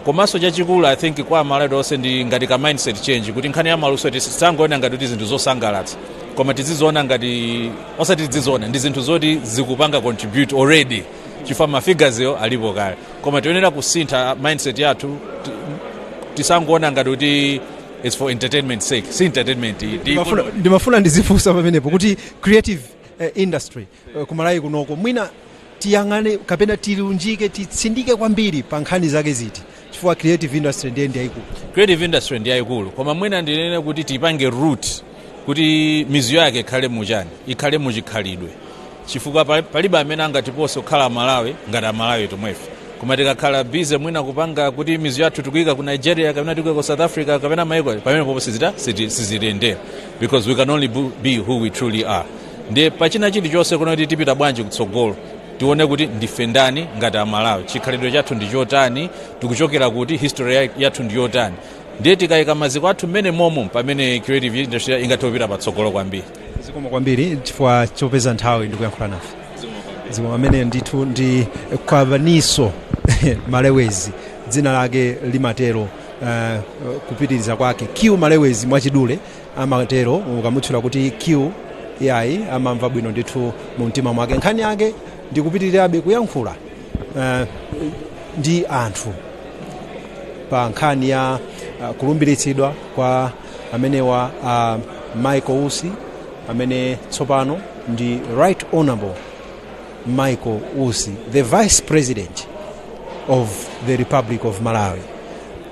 Komanso chachikulu, I think, kwa Amalawi onse ndi ngati ka mindset change, kuti nkhani ya maluso tisangoona ngati kuti zinthu zosangalatsa, koma tiziziona ngati, osati tiziziona, ndi zinthu zoti zikupanga contribute already, chifukwa ma figures yo alipo kale. Koma tiyenera kusintha mindset yathu, tisangoona ngati kuti it's for entertainment sake. Si entertainment iyi, ndi economy. Ndimafuna ndizifunsa pamenepo kuti creative industry kumalawi kunoko, mwina tiyang'ane kapena tilunjike, titsindike kwambiri pa nkhani zake ziti, chifukwa creative industry ndiye ndi yayikulu? Creative industry ndi yayikulu, koma mwina ndinene kuti tipange root kuti mizu yake ikhale muchani, ikhale muchikhalidwe, chifukwa palibe amene angatipose kukhala Malawi ngati Amalawi tomwefe. Koma tikakhala busy mwina kupanga kuti mizu yathu tikuyika ku Nigeria kapena tikuyika ku South Africa kapena maiko, pamene popo sizitiyendera, because we can only be who we truly are. Ndiye pachina chilichonse kuno kuti tipita bwanji kutsogolo, tione kuti ndife ndani ngati Amalawi, chikhalidwe chathu ndi chotani, tikuchokera kuti, history yathu ndi yotani. Ndiye tikayika maziko athu mmene momo, pamene creative industry ingathe kupita patsogolo kwambiri. Zikomo kwambiri chifukwa chopeza nthawi ndikuyankhula nafe. Zikomo. Amene ndithu ndi Kwabaniso Malewezi, dzina lake limatero, kupitiriza kwake Q Malewezi mwachidule amatero. Ukamutchula kuti Q, yayi, amamva bwino ndithu mu mtima mwake. Nkhani yake ndikupitirirabe kuyankhula ndi anthu pa nkhani ya kulumbiritsidwa kwa amenewa Michael Usi, amene tsopano ndi Right Honorable Michael Usi, the Vice President of the Republic of Malawi.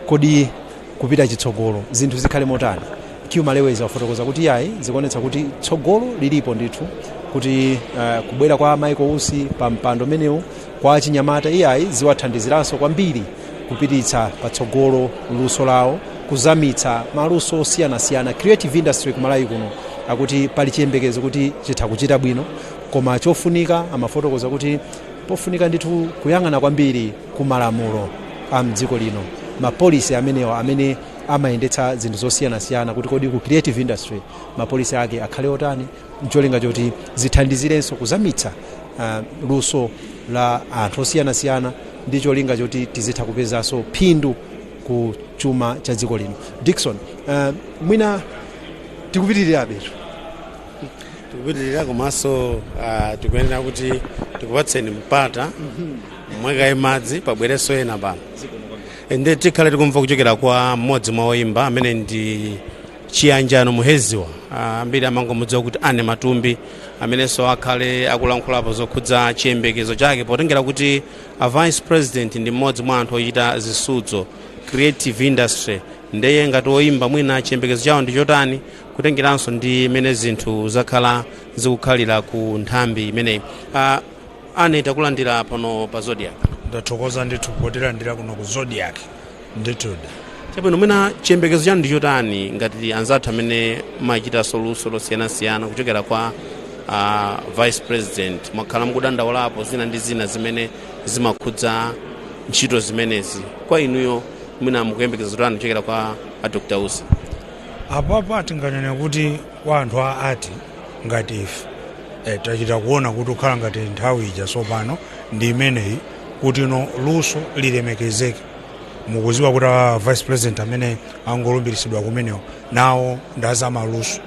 Kodi kupita chitsogolo zinthu zikhale motani? Q Malewezi afotokoza kuti yayi, zikuonetsa kuti tsogolo lilipo ndithu, kuti kubwera kwa Michael Usi pa mpando umenewu kwa achinyamata, iyayi, ziwathandiziranso kwambiri kupititsa patsogolo luso lawo, kuzamitsa maluso osiyanasiyana. Creative industry kumalawi kuno akuti pali chiyembekezo kuti chitha kuchita bwino, koma chofunika, amafotokoza kuti pofunika ndithu kuyang'ana kwambiri ku malamulo a mdziko lino, ma policy amenewa amene amayendetsa zinthu zosiyanasiyana, kuti kodi ku creative industry ma policy ake akhale otani, ncholinga choti zithandizirenso kuzamitsa luso la anthu osiyanasiyana, ndi cholinga choti tizitha kupezanso phindu ku chuma cha dziko lino. Dikson, mwina tikupitirirabetu. Tikupitirira, komanso tikuyenera kuti tikupatseni mpata mwekaye madzi, pabwerenso ena pano. Ndi tikhale tikumva kuchokera kwa mmodzi mwa oyimba amene ndi Chiyanjano Muheziwa, ambiri amangomudziwa kuti Ane Matumbi, amenenso akhale akulankhulapo zokhudza chiyembekezo chake potengera kuti a Vice President ndi mmodzi mwa anthu ochita zisudzo, creative industry. Ndeye ngati oyimba, mwina chiyembekezo chawo ndi chotani, kutengeranso ndi mmene zinthu zakhala zikukhalira ku nthambi imeneyi? Ane, takulandira pano pa Zodiac. Ndathokoza ndithu potilandira kuno ku Zodiac ndithudi. Chabwino, mwina chiyembekezo chanu ndi chotani ngati anzathu amene machitanso luso losiyanasiyana kuchokera kwa Vice President? Mwakhala mukudandaulapo zina ndi zina zimene zimakhudza ntchito zimenezi. Kwa inuyo, mwina mukuyembekeza zotani kuchokera kwa a Dr Usi? Apapa tinganene kuti kwa anthu a art ngati ife, tachita kuona kuti kukhala ngati nthawi ija tsopano ndi imeneyi kuti no luso lilemekezeke. Mukuziwa kuti a Vice President amene angolumbiritsidwa kumenewo nawo ndazamaluso,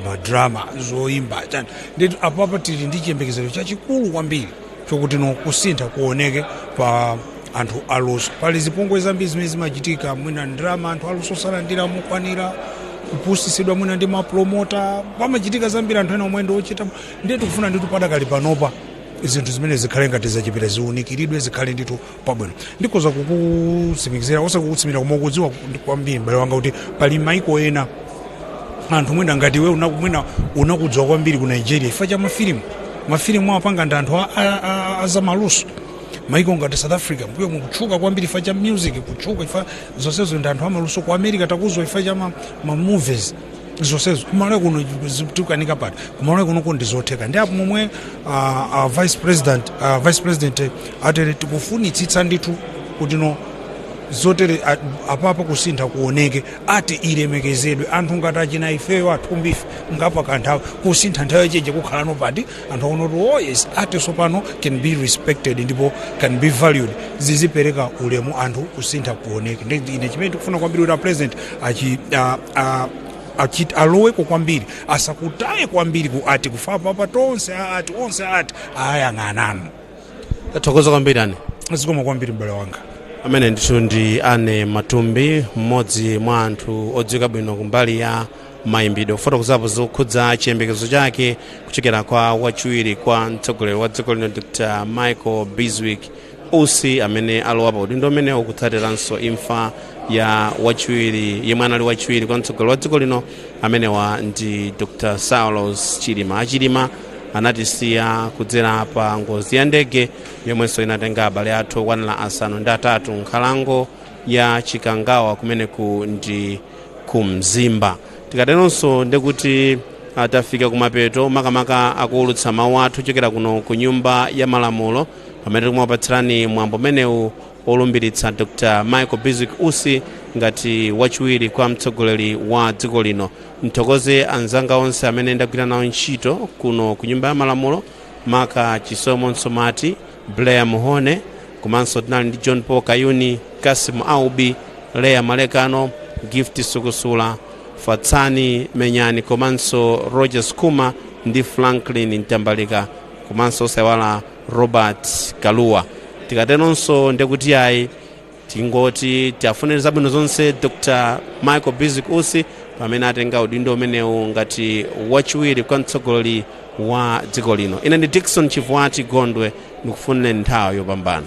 ma drama, zoyimba, chani. Nditu apapa tili ndi chiyembekezero chachikulu kwambiri chokuti no kusintha kuoneke pa anthu aluso. Pali zipongwe zambiri zimene zimachitika, mwina ndrama anthu aluso salandira mokwanira, kupusisidwa mwina ndi ma promoter, pamachitika zambiri anthu ena omwe ndi ochita. Ndiye tikufuna ndithu padakali panopa zinthu zimene zikhale ngati zachipita, ziwunikiridwe, zikhale ndithu pabwino. Ndikhoza kukutsimikizira, osakukutsimikira koma ukudziwa kwambiri m'bale wanga kuti pali maiko ena anthu mwina ngati iwe mwina unakudziwa kwambiri ku Nigeria chifukwa cha mafilimu. Mafilimu apanga ndi anthu azamaluso. Maiko ngati South Africa mbuyo mukutchuka kwambiri chifukwa cha music, kutchuka chifukwa zonsezo ndi anthu amaluso. Ku America takudziwa chifukwa cha ma movies zonsezo. Kumalawi kuno tikukanika pati? Kumalawi kunoko ndi zotheka. Ndi apo momwe vice president atere, tikufunitsitsa ndithu kuti no zotere apapa kusintha kuoneke, ati ilemekezedwe. Anthu ngati achina ifeyo athumbife ngapa kanthawi kusintha nthawi yacheje kukhalano pati anthu akuona kuti oh yes, ati sopano can be respected ndipo can be valued, zizipereka ulemu anthu, kusintha kuoneke. Ndi ine chimene tikufuna kwambiri kuti a President achi a, a, achit aloweko kwambiri, asakutaye kwambiri ku art, kufa papa tonse a art, onse art ayang'anano. Tathokoza kwambiri, Ane. Zikomo kwambiri, m'bale wanga. Amene ndithu ndi Ane Matumbi, mmodzi mwa anthu odziwika bwino kumbali ya Mayimbidwe, kufotokozapo zokhudza chiyembekezo chake kuchokera kwa wachiwiri kwa mtsogoleri wa dziko lino, Dr Michael Bizwick Usi, amene alowa pa udindo umenewu kutsatiranso imfa ya wachiwiri, yemwe anali wachiwiri kwa mtsogoleri wa dziko lino, amenewa ndi Dr Saulos Chilima. Achilima anatisiya kudzera pa ngozi ya ndege yomwenso inatenga abale athu okwanira 8 nkhalango ya Chikangawa, kumeneku ndi kumzimba. Tikateronso ndikuti tafika kumapeto makamaka akuulutsa mawu athu kuchokera kuno ku Nyumba ya Malamulo, pamene tikumapatsirani mwambo umenewu olumbiritsa Dr Michael Bizwick Usi ngati wachiwiri kwa mtsogoleri wa dziko lino. Mthokoze anzanga onse amene ndagwira nawo ntchito kuno ku Nyumba ya Malamulo, maka Chisomo Nsomati, Blair Muhone, komanso tinali ndi John Paul Kayuni, Kasim Aubi, Leya Malekano, Gift Sukusula, Fatsani Menyani, komanso Rogers Kuma ndi Franklin Mtambalika, komanso osaiwala Robert Kaluwa. Tikateronso ndekuti ayi, tingoti tiafunire zabwino zonse Dr Michael Bizwick Usi pamene atenga udindo umenewu ngati wachiwiri kwa mtsogoleri wa dziko lino. Ine ndi Dickson Chivuati Gondwe, ndikufunire nthawi yopambana.